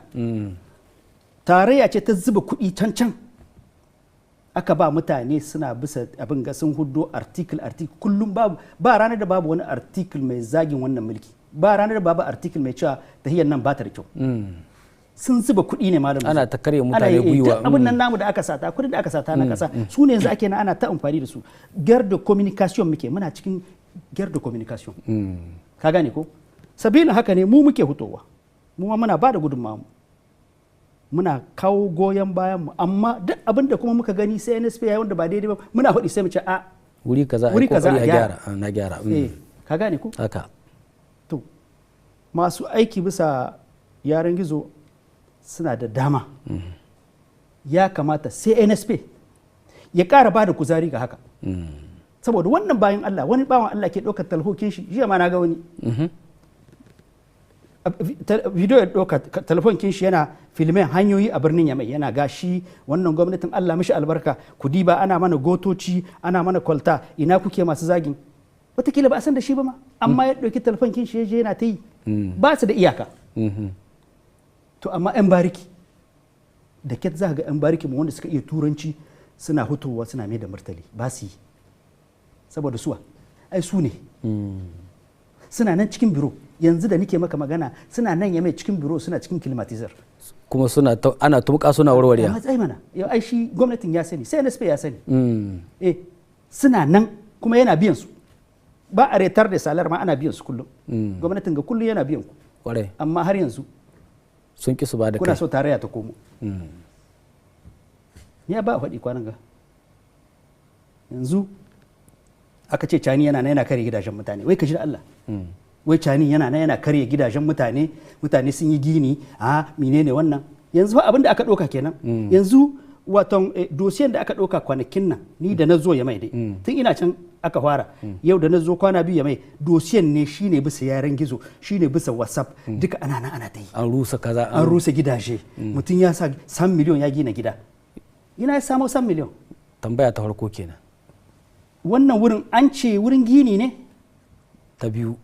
Tarayya ce ta zuba kuɗi can can aka ba mutane suna bisa abin ga sun hudo article article kullum. Babu ba ranar da babu wani article mai zagin wannan mulki, ba ranar da babu article mai cewa tahiyar nan ba ta da kyau. Sun zuba kuɗi ne, malam. Ana ta karya Ana mutane yi, gwiwa. Duk abin nan namu da aka sata, kuɗin da aka sata na kasa, su ne yanzu ake na ana ta amfani da su. Guerre de communication muke, muna cikin guerre de communication. Ka gane ko? Sabila haka ne mu muke hutowa, mu ma muna ba da gudunmawa mu. Muna kawo goyon bayan mu, amma duk abin da kuma muka gani sai CNSP yayi wanda ba daidai ba, muna faɗi sai mu ce a wuri kaza wuri kaza a gyara, na gyara. Ka gane ko? Haka. To masu aiki bisa yaran gizo suna da dama. Ya kamata CNSP ya ƙara ba da kuzari ga haka. Saboda wannan bayan Allah, wani bawan Allah ke ɗaukar talhokin shi, jiya ma na ga wani video ya ɗauka telefonkin shi yana filmen hanyoyi a birnin Yamai, yana gashi wannan gwamnatin Allah mishi albarka, ku diba ana mana gotoci, ana mana kwalta, ina kuke masu zagin. Wataƙila ba a san da shi ba ma, amma ya ɗauki telefonkin shi ya je yana ta yi. Ba su da iyaka. To amma 'yan bariki da ket za ga 'yan bariki mu wanda suka iya turanci suna hutowa suna mai da martali, ba su yi. Saboda suwa ai su ne suna nan cikin biro yanzu da nike maka magana, suna nan Yamai cikin biro, suna cikin climatizer, kuma suna ana tumka suna warware. Matsayi mana yau, ai shi gwamnatin ya sani, sai NSP ya sani. Suna nan kuma yana biyan su, ba a retar da salar ma ana biyan su kullum. Gwamnatin ga kullum yana biyan ku, amma har yanzu sun ki su ba da kai. Kuna so tarayya ta komo. Ni ba faɗi kwanan ga yanzu aka ce Cani yana yana kare gidajen mutane, wai ka ji da Allah. Wai Cani yana yana kare gidajen mutane, mutane sun yi gini, a menene wannan? Yanzu abin da aka ɗauka kenan. Yanzu waton dosiyan da aka ɗauka kwanakin nan, ni da na zo ya mai dai, tun ina can aka fara, yau da na zo kwana biyu ya mai, dosiyan ne shine bisa yaran gizo, shine bisa WhatsApp, duka ana nan ana ta yi. An rusa kaza, an rusa gidaje. Mutum ya sa 1 miliyon ya gina gida. Ina ya samo 1 miliyon? Tambaya ta farko kenan. Wannan wurin an ce wurin gini ne. Ta biyu,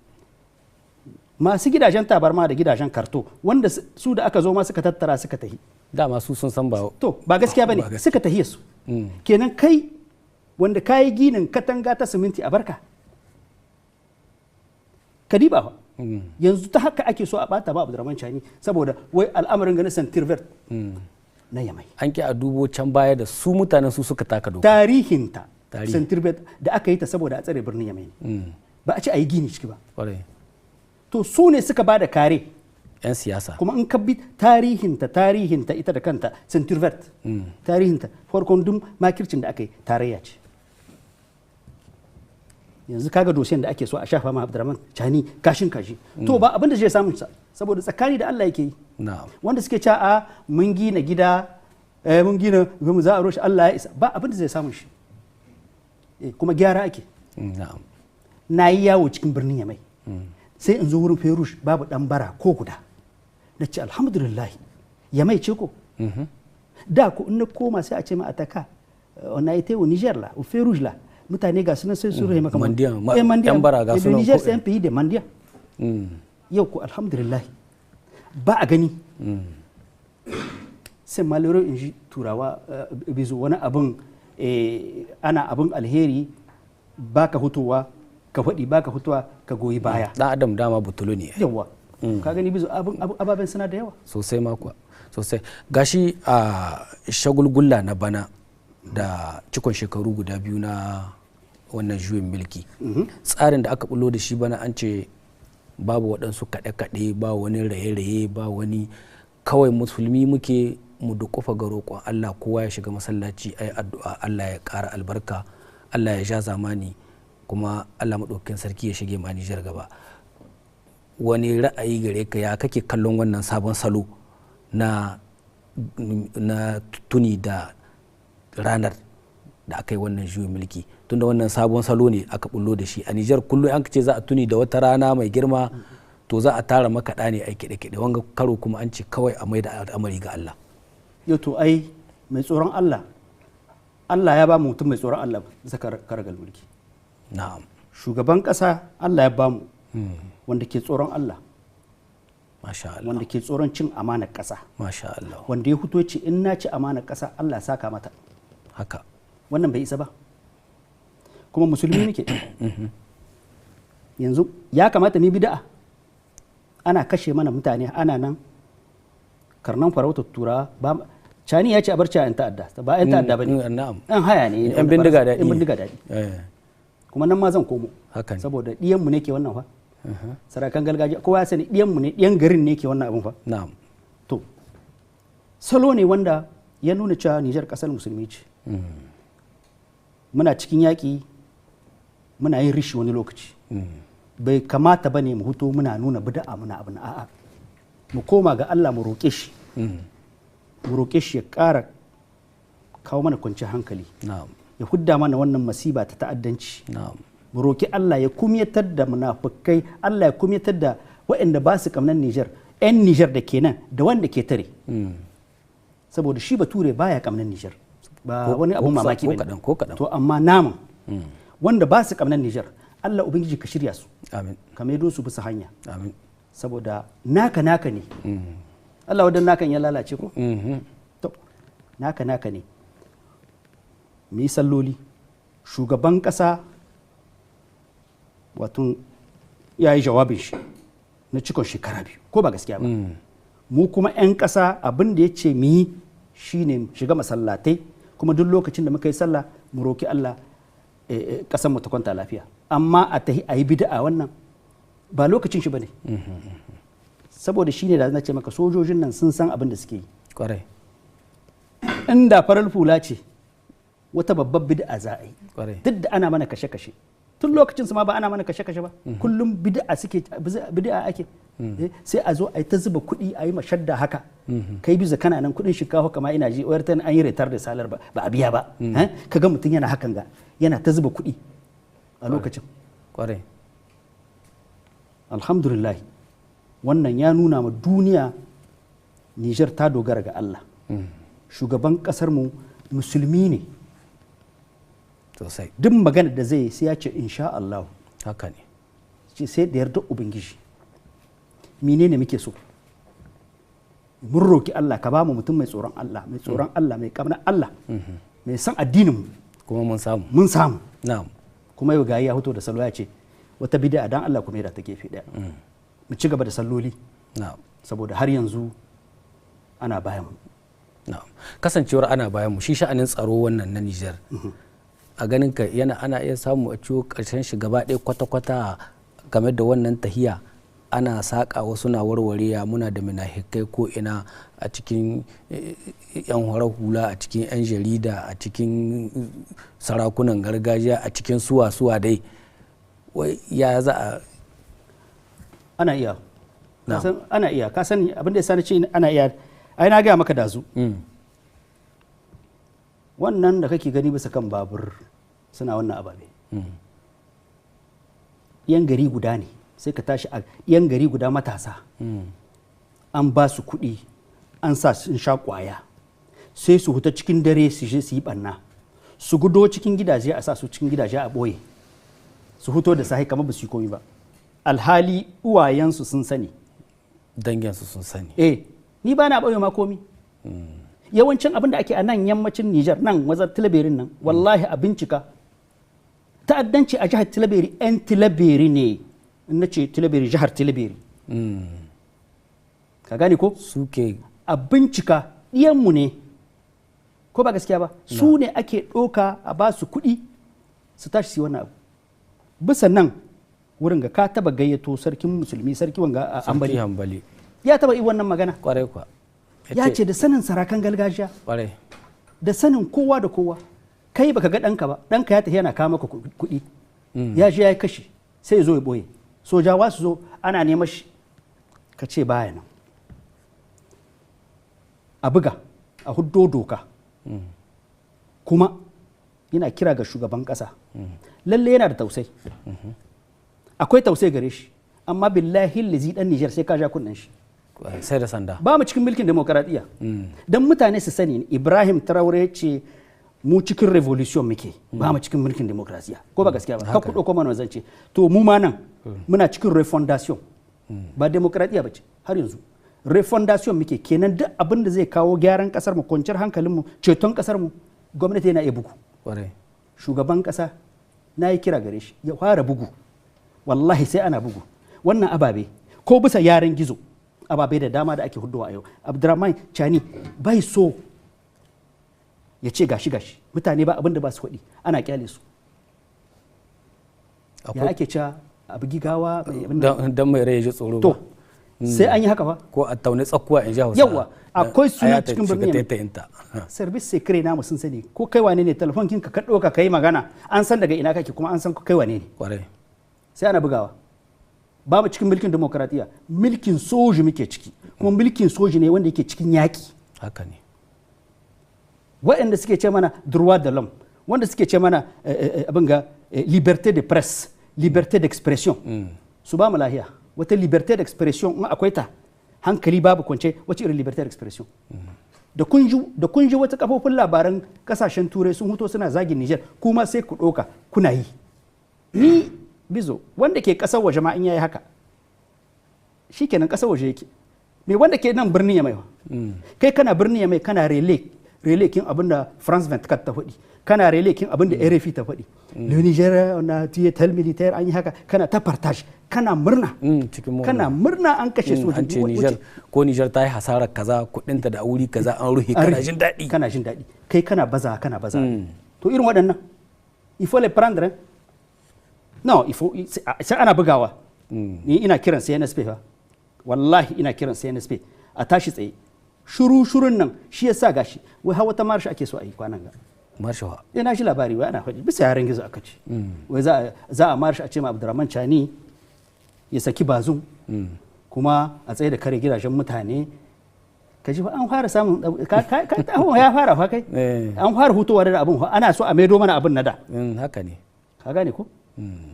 masu gidajen tabarma da gidajen karto wanda su da aka zo ma suka tattara suka tahi. Dama su sun san ba to ba gaskiya bane, suka tahiye su. Kenan kai wanda kayi ginin katanga ta siminti a barka. Ka diba fa. Yanzu ta haka ake so a bata ba Abdurrahman Chani, saboda wai al'amarin ganin Santirvert na Yamai. An ki a dubo can baya da su mutanen su suka taka doka. Tarihinta Santirvert da aka yi ta saboda a tsare birnin Yamai ne. Ba a ce a yi gini ciki ba. To su ne suka ba da kare. 'Yan siyasa. Kuma in ka bi tarihinta, tarihinta ita da kanta Santirvert. Tarihinta farkon duk makircin da aka yi tarayya ce. Yanzu kaga dosiyan da ake so a shafa ma Abdurrahman Chani kashin kashi. To ba abin da zai samu sa, saboda tsakani da Allah yake yi. Wanda suke cewa a mun gina gida, mun gina mu za a roshe, Allah ya isa, ba abin da zai samu shi. Kuma gyara ake. Na yi yawo cikin birnin Yamai. Sai in zo wurin Ferush babu dan bara ko guda. Na ce alhamdulillah Yamai ce ko. Da ko in na koma sai a ce ma ataka on a été au Niger là, au Ferush là. Mutane ga sunan sai su rahe maka mandiyan, yan bara ga sunan. Niger c'est un pays de mandiyan. Yau ko alhamdulillah ba a gani. Sai malero in ji turawa bizo wani abin, ana abin alheri baka hutowa ka faɗi, baka hutowa ka goyi baya. Dan adam dama butulu ne. Yawa. Ka gani bizo abin ababen suna da yawa. Sosai ma kuwa. Sosai. Gashi a shagulgulla na bana da cikon shekaru guda biyu na wannan juyin mulki. Tsarin da aka bullo da shi bana an ce babu waɗansu kaɗe-kaɗe, ba wani raye-raye, ba wani, kawai musulmi muke mu duƙufa ga roƙon Allah, kowa ya shiga masallaci ayi addu'a, Allah ya ƙara albarka, Allah ya ja zamani, kuma Allah maɗaukakin sarki ya shige ma Nijar gaba. Wani ra'ayi gare ka, ya kake kallon wannan sabon salo na tuni da ranar da aka yi wannan juyin mulki? Tunda wannan sabon salo ne aka bullo da shi a Nijar, kullum an ce za a tuni da wata rana mai girma, to za a tara makaɗa ne a kiɗe-kiɗe. Wanga karo kuma an ce kawai a mai da al'amari ga Allah. Yau to ai mai tsoron Allah, Allah ya ba mu mutum mai tsoron Allah bisa karagal mulki. Na'am. Shugaban ƙasa Allah ya ba mu wanda ke tsoron Allah. Masha Allah. Wanda ke tsoron cin amanar ƙasa. Masha Allah. Wanda ya fito ce in na ci amanar ƙasa Allah ya saka mata. Haka. Wannan bai isa ba. Kuma musulmi muke. Yanzu ya kamata mu bid'a. Ana kashe mana mutane, ana nan karnan farautar turawa ba. Cani ya ce a bar ci 'yan ta'adda, ba 'yan ta'adda ba ne. Na'am. 'Yan haya ne. 'Yan bindiga daɗi. 'Yan bindiga daɗi. Kuma nan ma zan komo. Haka ne. Saboda ɗiyanmu ne ke wannan fa. Sarakan gargajiya kowa ya sani ɗiyanmu ne, ɗiyan garin ne ke wannan abin fa. Na'am. To Salo ne wanda ya nuna cewa Nijar kasar musulmi ce. Muna cikin yaƙi, muna yin rishi wani lokaci. Bai kamata ba ne mu huto muna nuna bid'a muna abin, a'a. Mu koma ga Allah mu roƙe shi. Mu roƙe shi ya ƙara kawo mana kwanciyar hankali. Ya hudda mana wannan masiba ta ta'addanci. Mu roƙi Allah ya kumyatar da munafukai, Allah ya kumyatar da waɗanda ba su kamnan Nijar, 'yan Nijar da ke nan da wanda ke tare. Saboda shi Bature baya kamnan Nijar. Ba wani abun mamaki ba. To amma naman wanda ba su kamnan Nijar, Allah Ubangiji ka shirya su. Amin. Ka maido su bisa hanya. Amin. Saboda naka naka ne. Allah wadan nakan ya lalace ko? To naka naka ne. Mu yi salloli. Shugaban kasa wato ya yi jawabin shi na cikon shekara 2, ko ba gaskiya ba. Mu kuma 'yan kasa abin da ya ce mu yi shine shiga masallatai, kuma duk lokacin da muka yi sallah mu roki Allah kasan mu ta kwanta lafiya. Amma a tahi a yi bid'a wannan ba lokacin shi bane. Saboda shine da na ce maka sojojin nan sun san abin da suke yi. Kwarai. Inda farar hula ce wata babbar bid'a za a yi. Duk da ana mana kashe-kashe. Tun lokacin su ma ba ana mana kashe-kashe ba. Kullum bid'a suke, bid'a ake. Sai a zo a yi ta zuba kuɗi a yi mashadda haka. Kai bisa kana nan kuɗin shinkafa kama ina ji wayar ta an yi retar da salar ba a biya ba. Kaga mutum yana hakan ga yana ta zuba kuɗi a lokacin. Kwarai. Alhamdulillah wannan ya nuna ma duniya Nijar ta dogara ga Allah. Shugaban kasar mu musulmi ne. Sosai. Duk magana da zai sai ya ce insha Allah. Haka ne. Ce sai da yarda Ubangiji. Menene muke so? Mun roki Allah ka ba mu mutum mai tsoron Allah, mai tsoron Allah, mai kamna Allah, mai san addinin mu. Kuma mun samu. Mun samu. Na'am. Kuma yau gayi ya fito da salo ya ce wata bid'a dan Allah kuma da ta gefe daya. Mu ci gaba da salloli. Na'am. Saboda har yanzu ana bayan mu. Na'am. Kasancewar ana bayan mu shi sha'anin tsaro wannan na Nijar. A ganin ka yana ana iya samu a ciwo karshen shi gaba ɗaya kwata-kwata game da wannan tahiya ana saƙa wasu na warwarewa, muna da minahikai ko ina a cikin yan horar hula, a cikin yan jarida, a cikin sarakunan gargajiya, a cikin suwa-suwa dai. Wai ya za a ana iya ana iya ka sani abin da ya sani ce ana iya ai na gaya maka dazu. Wannan da kake gani bisa kan babur suna wannan ababe. Yan gari guda ne sai ka tashi a yan gari guda matasa. An ba su kuɗi an sa sun sha ƙwaya sai su huta cikin dare su je su yi ɓanna, su gudo cikin gidaje a sa su cikin gidaje a ɓoye, su huto da sahi kamar ba su yi komi ba, alhali uwayensu sun sani, danginsu sun sani. Eh, ni ba na ɓoye ma komi. Yawancin abin da ake a nan yammacin Nijar nan wazar Tilaberin nan wallahi a bincika ta'addanci a jihar Tilaberi 'yan Tilaberi ne. In na ce Tilaberi jihar Tilaberi. Ka gane ko? Suke a bincika ɗiyanmu ne ko ba gaskiya ba, su ne ake ɗoka a ba su kuɗi su tashi su yi wannan abu. Bisa nan wurin ga ka taba gayyato sarkin musulmi sarki wanga Ambali. Ya taba yi wannan magana. Kwarai kuwa. Ya ce da sanin sarakan gargajiya, da sanin kowa da kowa. Kai baka ga ɗanka ba, ɗanka ya tafi yana kawo maka kuɗi, ya je ya kashe sai ya zo ya ɓoye, sojawa su zo ana neman shi, ka ce baya nan. A buga a huddo doka. Kuma yana kira ga shugaban ƙasa, lalle yana da tausai, akwai tausai gare shi, amma billahi lazi ɗan Nijar sai ka ja kunnen shi. Sai da sanda. Ba mu cikin mulkin demokaradiyya. Don mutane su sani Ibrahim Traore ce mu cikin revolution muke, ba mu cikin mulkin demokarasiya ko ba gaskiya ba. Ka ku dauko mana zance. To mu ma nan muna cikin refondation. Ba demokaradiyya ba ce har yanzu. Refondation muke kenan, duk abin da zai kawo gyaran kasar mu, kwanciyar hankalin mu, ceton kasar mu, gwamnati yana iya bugu. Shugaban kasa na yi kira gare shi ya fara bugu. Wallahi sai ana bugu. Wannan ababe ko bisa yaren gizo ababe da dama da ake hudowa a yau. Abdurrahman Chani bai so ya ce gashi gashi mutane ba abin da ba su faɗi ana kyale su. Ya ake cewa abu gigawa dan mai rai ya ji tsoro. To Sai an yi haka fa. Ko a taune tsakuwa, in ji Hausa. Yawa, akwai suna cikin birnin taitayinta. Service secret namu sun sani ko kai wane ne. Telefon kinka ka ɗauka ka yi magana, an san daga ina kake, kuma an san ko kai wane ne. Sai ana bugawa. Babu cikin mulkin demokratiya, mulkin soji muke ciki, kuma mulkin soji ne wanda yake cikin yaƙi. Haka ne. Waɗanda suke ce mana droit de l'homme, wanda suke ce mana abin ga liberté de presse, liberté d'expression, su ba mu lahiya. Wata liberté d'expression in akwai ta, hankali babu kwance, wace irin liberté d'expression? Da kun ji wata kafofin labaran kasashen Turai sun huto suna zagin Niger, kuma sai ku ɗauka kuna yi. Ni bizo, wanda ke ƙasar waje ma in yayi haka, shikenan, ƙasar waje yake. Me wanda ke nan birnin ya mai, kai kana birnin ya mai, kana relayer kin abin da France 24 ta faɗi, kana relayer kin abin da RFI ta faɗi, "Le Niger, on a tué tel militaire", an yi haka, kana ta partage, kana murna. Cikin murna. Kana murna an kashe sojoji. An ce Niger ko Niger ta yi hasarar kaza, kudinta da wuri kaza an rufe, kana jin daɗi. Kana jin daɗi, kai kana baza, kana baza. To, irin waɗannan, il faut les prendre, hein? Non, il faut, sai ana bugawa. Ni ina kiran CNSP fa, wallahi ina kiran CNSP a tashi tsaye. Shuru shurun nan shi yasa gashi wai har wata marche ake so a yi kwanan ga. Marche wa? Ina shi labari wai ana faɗi bisa yaren gizo, aka ce wai za a marche a ce ma Abdurrahman Chani ya saki Bazum, kuma a tsaye da kare gidajen mutane. Ka ji fa, an fara samun ya fara fa kai. An fara hutowa da abin, ana so a maido mana abin na da. Haka ne. Ka gane ko?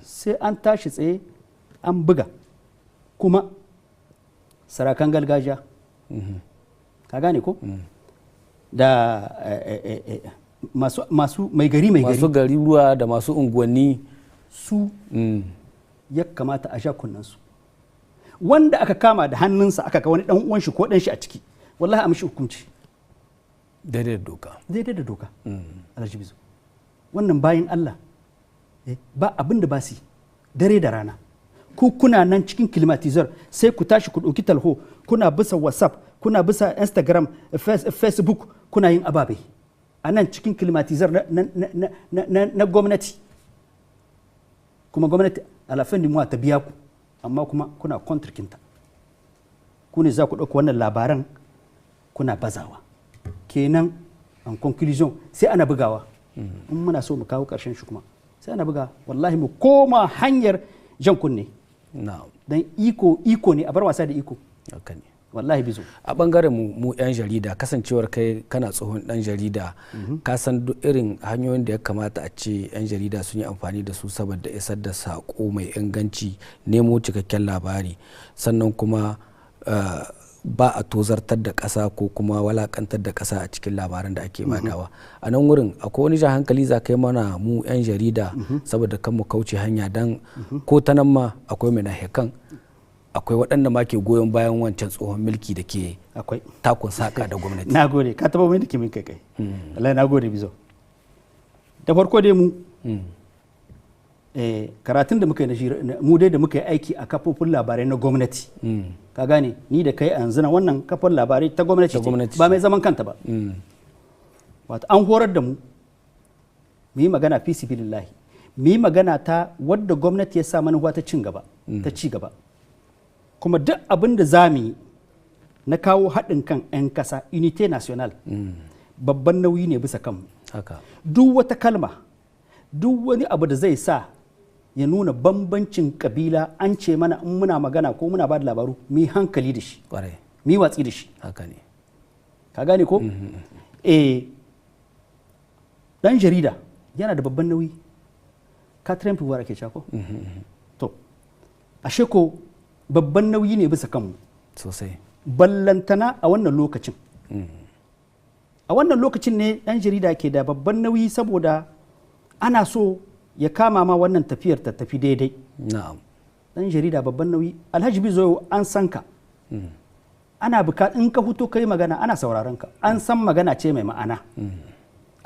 Sai an tashi tsaye an buga. Kuma sarakan gargajiya, ka gane ko, da masu mai gari mai gari, masu gari ruwa da masu unguwanni, su ya kamata a sha kunnansu. Wanda aka kama da hannunsa, aka ga wani dan uwan shi ko dan shi a ciki, wallahi a mishi hukunci. Daidai da doka. Daidai da doka. Alhaji Bizo, wannan bayan Allah ba abin da ba su dare da rana. Ku kuna nan cikin climatiseur, sai ku tashi ku ɗauki talho, kuna bisa WhatsApp, kuna bisa Instagram, Facebook, kuna yin ababe a nan cikin climatiseur na gwamnati. Kuma gwamnati à la fin du mois ta biya ku, amma kuma kuna kinta. Ku ne za ku ɗauka wannan labaran kuna bazawa. Kenan, en conclusion, sai ana bugawa. In muna so mu kawo ƙarshen shi, kuma sai ana buga, wallahi mu koma hanyar jan kunne. Don iko iko ne, a bar wasa da iko. Wallahi Bizo. A bangaren mu, mu 'yan jarida, kasancewar kai kana tsohon dan jarida, ka san duk irin hanyoyin da ya kamata a ce 'yan jarida sun yi amfani da su saboda isar da sako mai inganci, nemo cikakken labari, sannan kuma ba a tozartar da ƙasa ko kuma walakantar da ƙasa a cikin labaran da ake badawa. A nan wurin akwai wani jan hankali za ka yi mana mu 'yan jarida, saboda kan mu kauce hanya, dan ko ta nan ma akwai munafikan, akwai waɗanda ma ke goyon bayan wancan tsohon mulki da ke akwai takun saka da gwamnati? Na gode, ka taɓa mai da kimin kai kai. Allah, na gode Bizo. Da farko dai mu karatun da muka yi na mu dai da muka yi aiki a kafofin labarai na gwamnati, ka gane, ni da kai a yanzu na wannan kafar labarai ta gwamnati ce, ba mai zaman kanta ba. Wato an horar da mu mu yi magana fi sibilillahi, mu yi magana ta wadda gwamnati ya sa manufa ta cin gaba, ta ci gaba. Kuma duk abin da za mu yi na kawo haɗin kan 'yan ƙasa, unité nationale, babban nauyi ne bisa kanmu. Duk wata kalma, duk wani abu da zai sa ya nuna bambancin kabila, an ce mana in muna magana ko muna ba da labaru, mu yi hankali da shi, mu yi watsi da shi. Haka ne. Ka gane ko? Eh, dan jarida yana da babban nauyi. Quatrième pouvoir ake cewa ko? To, ashe ko babban nauyi ne bisa kanmu. Sosai. Ballantana a wannan lokacin. A wannan lokacin ne dan jarida ke da babban nauyi, saboda ana so ya kama ma wannan tafiyar ta tafi daidai. Dan jarida babban nauyi. Alhaji Bizo, an san ka, ana buka in ka huto kai magana ana sauraron ka, an san magana ce mai ma'ana.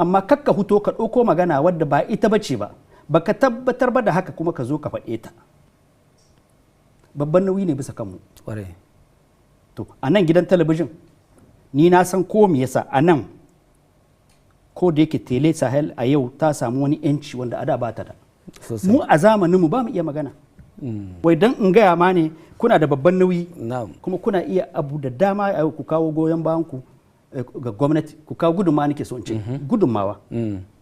Amma kakka huto ka ɗauko magana wadda ba ita bace ba, baka tabbatar ba da haka, kuma ka zo ka faɗe ta. Babban nauyi ne bisa kanmu. To, a nan gidan talabijin, ni na san ko me yasa a nan, ko da yake Tele Sahel a yau ta samu wani yanci wanda a da ba ta da. Mu a zamaninmu ba mu iya magana. Wai dan in gaya ma ne kuna da babban nauyi, kuma kuna iya abu da dama a ku kawo goyon bayan ku ga gwamnati, ku kawo gudunmawa, nake so in ce gudunmawa.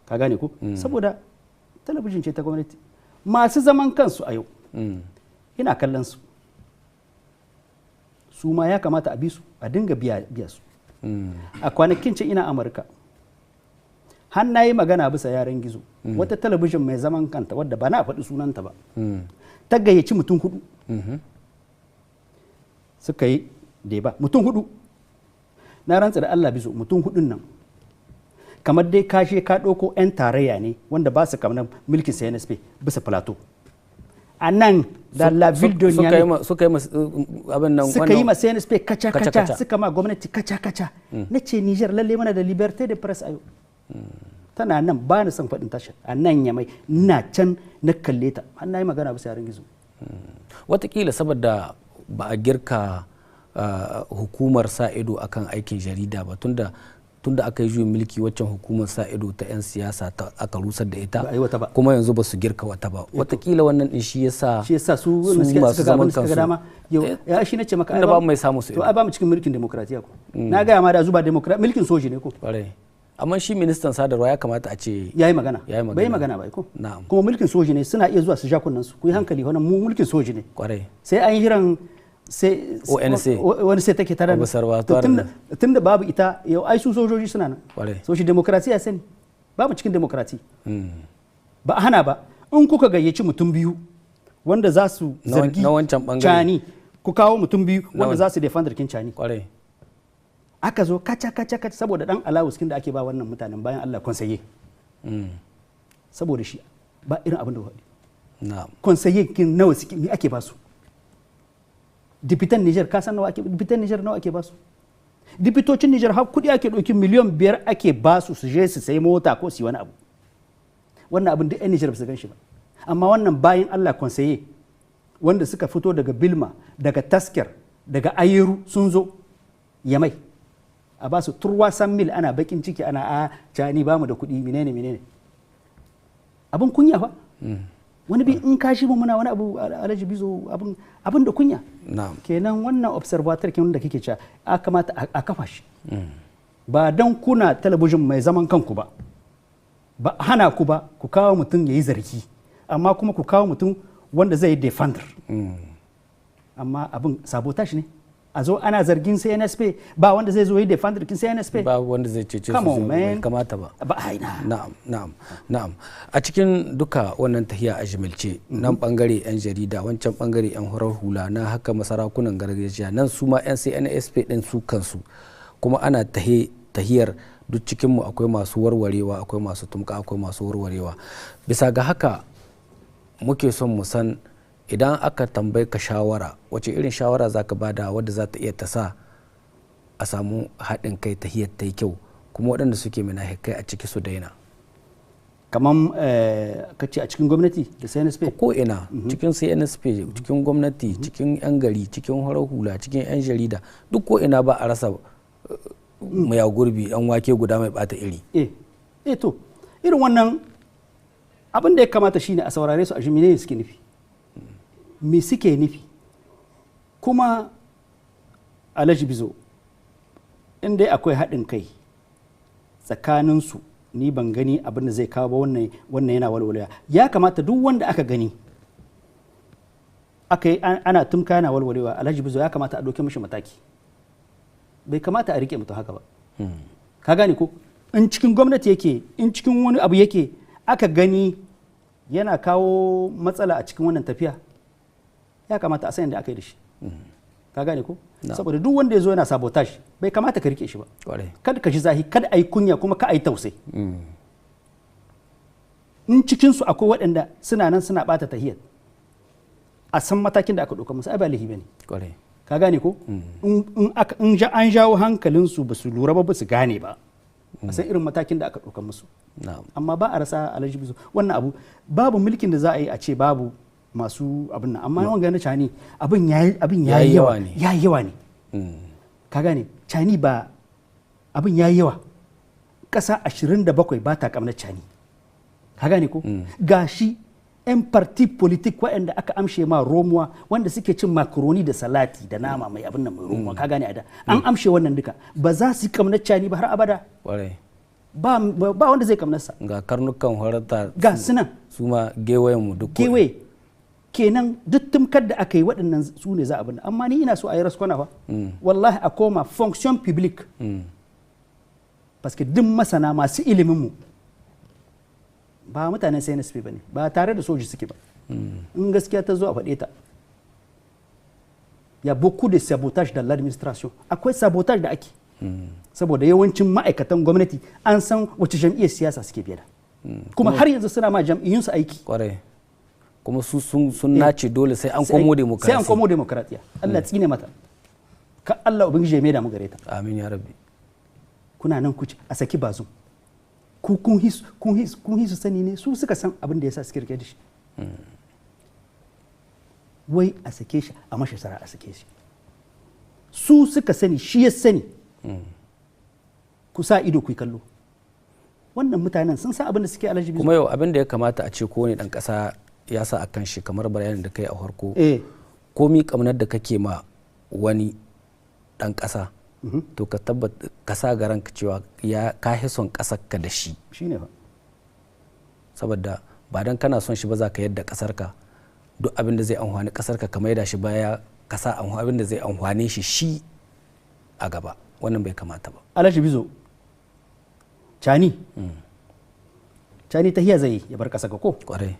Ka gane ko? Saboda talabijin ce ta gwamnati. Masu zaman kansu a yau ina kallon su, su ma ya kamata a bi su, a dinga biya su. A kwanakin can ina Amurka, har na yi magana bisa yaran gizo, wata talabijin mai zaman kanta wadda ba na faɗi sunanta ba ta gayyaci mutum 4 suka yi deba, mutum 4. Na rantsa da Allah bizo, mutum 4 nan kamar dai kashe ka ɗauko 'yan tarayya ne wanda ba su kamar mulkin CNSP bisa plateau a nan da la ville de Niamey. Suka yi ma CNSP kaca-kaca, suka ma gwamnati kaca-kaca. Na ce Niger lalle mana da liberté de presse a yau. Tana nan, ba ni son faɗin tashar a nan Yamai, ina can na kalle ta, har na yi magana bisa yaran gizo. Watakila saboda ba a girka hukumar sa ido akan aikin jarida ba, tunda aka yi juyin mulki waccan hukumar sa ido ta 'yan siyasa ta aka rusar da ita, kuma yanzu ba su girka wata ba. Watakila wannan din shi yasa shi yasa su masu zaman kansu dama yau ya shi nace maka inda ba mai samu su to ai ba mu cikin mulkin demokratiya ko. Na ga ma da zuba demokratiya mulkin soji ne ko. Amma shi ministan sadarwa ya kamata a ce yayi magana, bai magana ba ko. Kuma mulkin soji ne, suna iya zuwa su ja kunnen su, ku yi hankali, wannan mu mulkin soji ne. Sai an yi hiran sai ONC wani sai take tare tun da babu ita yau, ai su sojoji suna nan. So shi demokrasiya sani babu cikin demokrasi ba a hana ba. In kuka gayyaci mutum 2 wanda za su zargi Cani, ku kawo mutum 2 wanda za su defender kin Cani. Aka zo kaca kaca kaca saboda dan alawus kin da ake ba wannan mutanen bayan Allah konsaye. Saboda shi ba irin abin da faɗi. Konsaye kin nawa suke mi ake ba su? Dipitan Niger ka san nawa ake, dipitan Niger nawa ake ba su? Dipitocin Niger har kuɗi ake ɗauki miliyan 5 ake ba su su je su sayi mota ko su yi wani abu. Wannan abin duk 'yan Niger ba su gan shi ba. Amma wannan bayan Allah konsaye wanda suka fito daga Bilma, daga Tasker, daga Ayeru sun zo Yamai. A ba su turwa san mil, ana bakin ciki, ana a Cani ba mu da kuɗi, menene menene. Abin kunya fa. Wani bi in kashi mu muna wani abu Alhaji Bizo, abin da kunya. Kenan wannan observator kin da kike cewa a kamata a kafa shi. Ba dan kuna talabijin mai zaman kanku ba, ba hana ku ba ku kawo mutum yayi zargi, amma kuma ku kawo mutum wanda zai yi defender. Amma abin sabotage ne. A zo ana zargin CNSP, ba wanda zai zo yi defender kin CNSP, ba wanda zai cece su, bai kamata ba. Ba aina. Na'am, na'am, na'am. A cikin duka wannan tahiya a jimilce, nan bangare yan jarida, wancan bangare yan horar hula, na haka masarakunan gargajiya, nan su ma yan CNSP din su kansu, kuma ana tahiyar duk cikin mu akwai masu warwarewa, akwai masu tumka, akwai masu warwarewa. Bisa ga haka muke son mu san, idan aka tambayi ka shawara, wace irin shawara za ka bada wadda za ta iya ta sa a samu haɗin kai, tahiyar ta yi kyau, kuma waɗanda suke munafikai a ciki su daina? Kamar ka ce a cikin gwamnati da CNSP? Ko ina, cikin CNSP, cikin gwamnati, cikin 'yan gari, cikin horar hula, cikin 'yan jarida, duk ko ina ba a rasa maya gurbi, 'yan wake guda mai bata iri. Eh to irin wannan abin da ya kamata shine a saurare su a ji menene suke nufi. Me suke nufi? Kuma Alhaji Bizo, in dai akwai haɗin kai tsakaninsu, ni ban gani abin da zai kawo ba wannan yana walwalewa. Ya kamata duk wanda aka gani aka yi ana tumka yana walwalewa, Alhaji Bizo, ya kamata a ɗauki mishi mataki. Bai kamata a rike mutum haka ba. Ka gane ko? In cikin gwamnati yake, in cikin wani abu yake, aka gani yana kawo matsala a cikin wannan tafiya, ya kamata a san yadda aka yi da shi. Ka gane ko? Saboda duk wanda ya zo yana sabotage, bai kamata ka rike shi ba. Kada ka ji zahi, kada a yi kunya, kuma ka a yi tausayi. In cikin su akwai waɗanda suna nan suna bata tahiyar, a san matakin da aka ɗauka musu, ai ba laifi bane. Ka gane ko? In an jawo hankalinsu ba su lura ba, ba su gane ba, a san irin matakin da aka ɗauka musu. Amma ba a rasa Alhaji Bizo wannan abu, babu mulkin da za a yi a ce babu masu abin nan. Amma wanga na Cani abin yayi yawa ne, yayi yawa ne. Ka gane? Cani ba abin yayi yawa. Ƙasa 27 ba ta kamnar Cani. Ka gane ko? Gashi 'Yan parti politik waɗanda aka amshe ma romuwa, wanda suke cin makaroni da salati da nama mai abin nan mai romuwa, ka gane, a da an amshe wannan duka, ba za su kamnar Cani ba har abada. Ba wanda zai kamnarsa. Ga karnukan horata ga sunan su ma gewayen mu duk gewaye kenan. Duk tumkar da aka yi, waɗannan su ne za a bin. Amma ni ina so a yi raskwana fa, wallahi, a koma fonction publique, parce que duk masana masu ilimin mu ba mutanen CNSP ba ne, ba tare da soji suke ba. In gaskiya ta zo, a faɗe ta. Y a beaucoup de sabotage dans l'administration. Akwai sabotage da ake, saboda yawancin ma'aikatan gwamnati an san wace jam'iyyar siyasa suke biye da, kuma har yanzu suna ma jam'iyyunsu aiki. Kwarai, kuma su sun nace dole sai an komo demokrasiya. Sai an komo demokrasiya. Allah tsine mata, ka Allah ubangiji ya maida mu gare ta. Amin ya rabbi. Kuna nan kuce a saki Bazoum, ku kun hisu sani ne, su suka san abin da yasa suke rike da shi. Wai a sake shi, a mashi sara, a sake shi, su suka sani, shi ya sani. Ku sa ido ku yi kallo, wannan mutanen sun san abin da suke, Alhaji. Kuma yau abin da ya kamata a ce kowane dan kasa ya sa akan shi, kamar bayanin da kai a farko, komi kamnar da kake ma wani dan kasa, to ka tabbata ka sa ga ranka cewa ya ka son kasar ka da shi. Shine ba. Saboda ba dan kana son shi ba za ka yadda kasar ka, duk abin da zai amfani kasar ka, ka maida shi baya, ka sa abin da zai amfane shi shi a gaba. Wannan bai kamata ba. Alhaji Bizo, Cani, Cani tahiya zai ya bar kasa ga ko? Kwarai,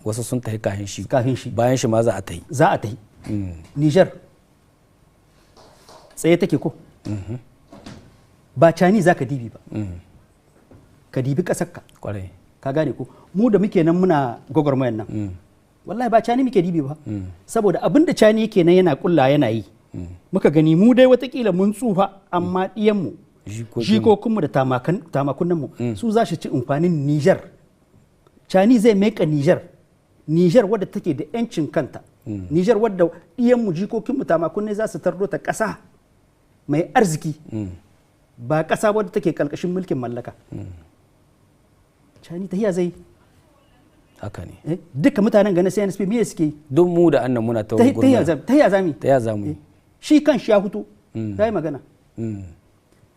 wasu sun tafi kafin shi. Kafin shi. Bayan shi ma za a tahi. Za a tahi. Niger tsaye take ko? Ba Cani za ka dibi ba, ka dibi kasarka. Ka gane ko? Mu da muke nan muna gwagwarmayan nan, wallahi ba Cani muke dibi ba, saboda abin da Cani yake nan yana kulla yana yi muka gani. Mu dai watakila mun tsufa, amma ɗiyanmu, jikokinmu da tamakunanmu su za su ci amfanin Niger. Cani zai maika Niger, Niger wadda take da 'yancin kanta, Niger wadda ɗiyanmu, jikokinmu, tamakunne za su tardo ta, ƙasa mai arziki, ba ƙasa wadda take ƙarƙashin mulkin mallaka. Cani tahiya zai. Haka ne. Duka mutanen ganin CNSP me suke yi? Duk mu da annan muna ta Tahiya zami. Ta zamu. Shi kan shi ya hutu ya yi magana.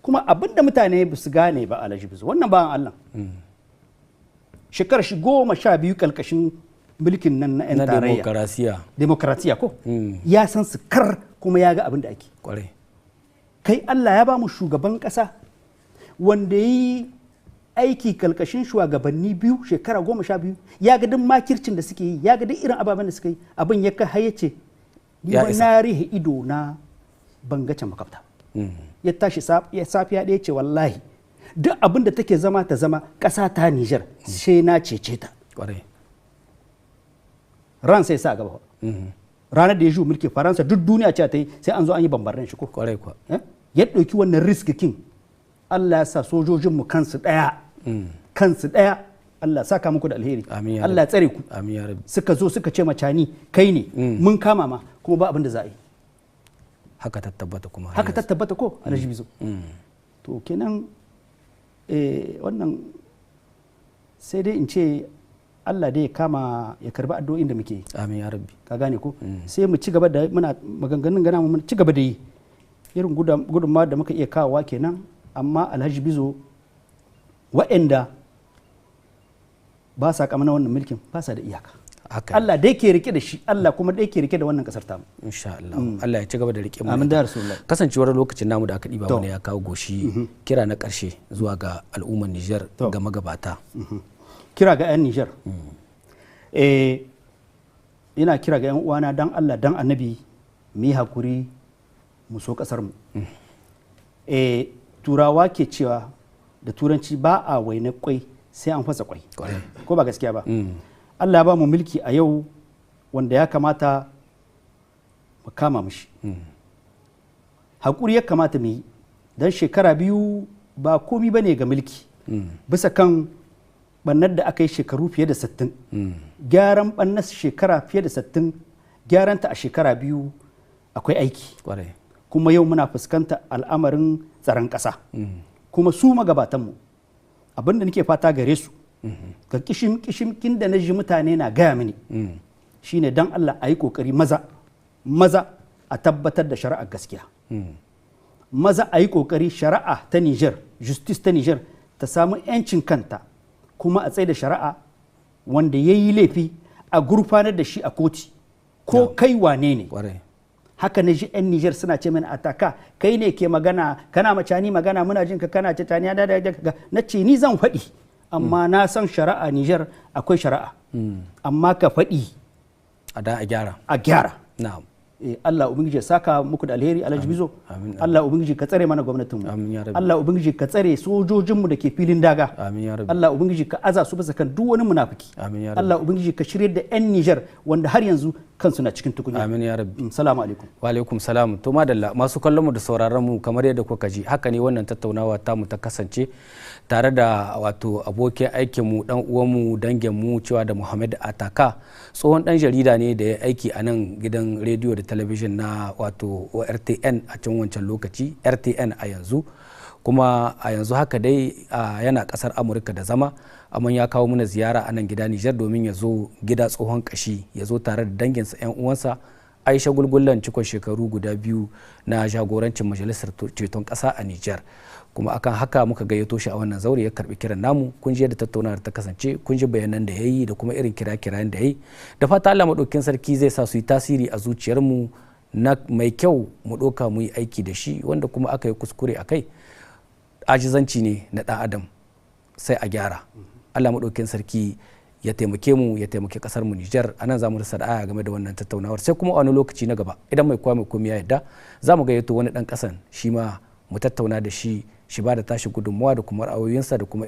Kuma abinda mutane ba su gane ba, Alhaji Bizu, wannan bawan Allah shekarar shi 12 kalkashin mulkin nan na 'yan na tarayya. Demokarasiya. Demokrasiya ko, ya san su kar, kuma ya ga abin da ake. Kai, Allah ya ba mu shugaban kasa wanda ya yi aiki kalkashin shugabanni biyu shekara 12, ya ga duk makircin da suke yi, ya ga duk irin ababen da suka yi. Abin ya kai har ya ce ni Ya ba isa. na rihe ido na ban ga can makabta. Ya tashi safiya ɗaya ce, wallahi duk abin da take zama ta zama, ƙasa ta Nijar sai na cece ta. Ran sai sa gaba ranar da ya ju mulki Faransa, duk duniya ce ta yi sai an zo an yi bambaran shi ko? Kwarai kuwa. Eh? Ya ɗauki wannan risk kin, Allah ya sa sojojinmu kansu ɗaya, kansu ɗaya. Allah saka muku da alheri. Amin ya Allah ya tsare ku. Amin ya rabbi. Suka zo suka ce ma Cani, kai ne mun kama ma, kuma ba abin da za a yi. Haka ta tabbata kuma har Haka ta yanzu. Tabbata ko, Alhaji Bizo? To kenan, wannan sai dai in ce Allah dai ya kama ya karbi addu'o'in da muke yi. Amin ya rabbi. Ka gane ko? Sai mu ci gaba da muna maganganun gana, mu ci gaba da yi irin gudunmawa da muka iya kawowa kenan. Amma Alhaji Bizo, waɗanda ba sa kamana wannan mulkin ba sa da iyaka. Haka. Allah dai ke rike da shi, Allah kuma dai ke rike da wannan kasar tamu. Insha Allah, Allah ya ci gaba da rike mu. Amin da Rasulullah. Kasancewar lokacin namu da aka ɗiba To. mana ya kawo goshi, kira na ƙarshe zuwa ga al'ummar Nijar, To. ga magabata. Kira ga 'yan Nijar, ina kira ga 'yan uwana, dan Allah dan annabi mu yi hakuri, mu so kasar mu. Turawa ke cewa da turanci, ba a waina kwai sai an fasa kwai. Ko ba gaskiya ba? Allah ya ba mu mulki a yau wanda ya kamata mu kama mushi. Hakuri ya kamata mu yi, don shekara 2 ba komi ba ne ga mulki bisa kan bannar da aka yi shekaru fiye da 60. Gyaran bannar shekara fiye da 60, gyaranta a shekara 2 akwai aiki. Kuma yau muna fuskanta al'amarin tsaron ƙasa. Kuma su magabatanmu, abin da nake fata gare su Ga kishim kishimkin da na ji mutane na gaya mini shine dan Allah a yi kokari maza maza a tabbatar da shari'ar gaskiya. Maza a yi kokari shari'a ta Niger, justice ta Niger ta samu 'yancin kanta, kuma a tsaye da shari'a, wanda ya yi laifi a gurfanar da shi a koti, ko kai wane ne. Haka na ji 'yan Niger suna ce mini, "Ataka, kai ne ke magana, kana macani magana, muna jin ka kana ce tani da da." Na ce ni zan faɗi, amma na san shari'a Niger akwai shari'a, amma ka faɗi a da a gyara. A gyara. Na'am. Allah Ubangiji ya saka muku da alheri, Alhaji Bizo. Amin. Allah Ubangiji ka tsare mana gwamnatinmu. Amin ya rabbi. Allah Ubangiji ka tsare sojojinmu da ke filin daga. Amin ya rabbi. Allah Ubangiji ka aza su bisa kan duk wani munafiki. Amin ya rabbi. Allah Ubangiji ka shirye da 'yan Nijar wanda har yanzu kansu na cikin tukunya. Amin ya rabbi. Salamu alaikum. Wa alaikum salam. To madalla, masu kallon mu da sauraron mu, kamar yadda kuka ji, haka ne wannan tattaunawa tamu ta kasance tare da wato abokin aikin mu, dan uwan mu, dangin mu, cewa da Muhammad Ataka, tsohon dan jarida ne da ya aiki a nan gidan rediyo da talabijin na wato ORTN a can wancan lokaci, RTN a yanzu. Kuma a yanzu haka dai yana kasar Amurka da zama, amma ya kawo mana ziyara a nan gida Nijar domin ya zo gida tsohon kashi, ya zo tare da danginsa, 'yan uwansa, aisha gulgullan cikon shekaru 2 na jagorancin Majalisar Ceton Ƙasa a Nijar. Kuma akan haka muka gayyato shi a wannan zaure, ya karbi kiran namu. Kun ji yadda tattaunawar ta kasance, kun ji bayanan da ya yi da kuma irin kira-kirayen da ya yi. Da fata Allah maɗaukin sarki zai sa su yi tasiri a zuciyarmu, na mai kyau mu ɗauka mu yi aiki da shi, wanda kuma aka yi kuskure a kai, ajizanci ne na ɗan adam, sai a gyara. Allah maɗaukin sarki ya taimake mu, ya taimake kasar mu Nijar. Anan za mu rasa aya game da wannan tattaunawar, sai kuma a wani lokaci na gaba, idan mai kowa mai komai ya yarda, za mu gayyato wani ɗan ƙasan shi ma mu tattauna da shi, shi ba da tashi gudunmuwa da kuma ra'ayoyinsa da kuma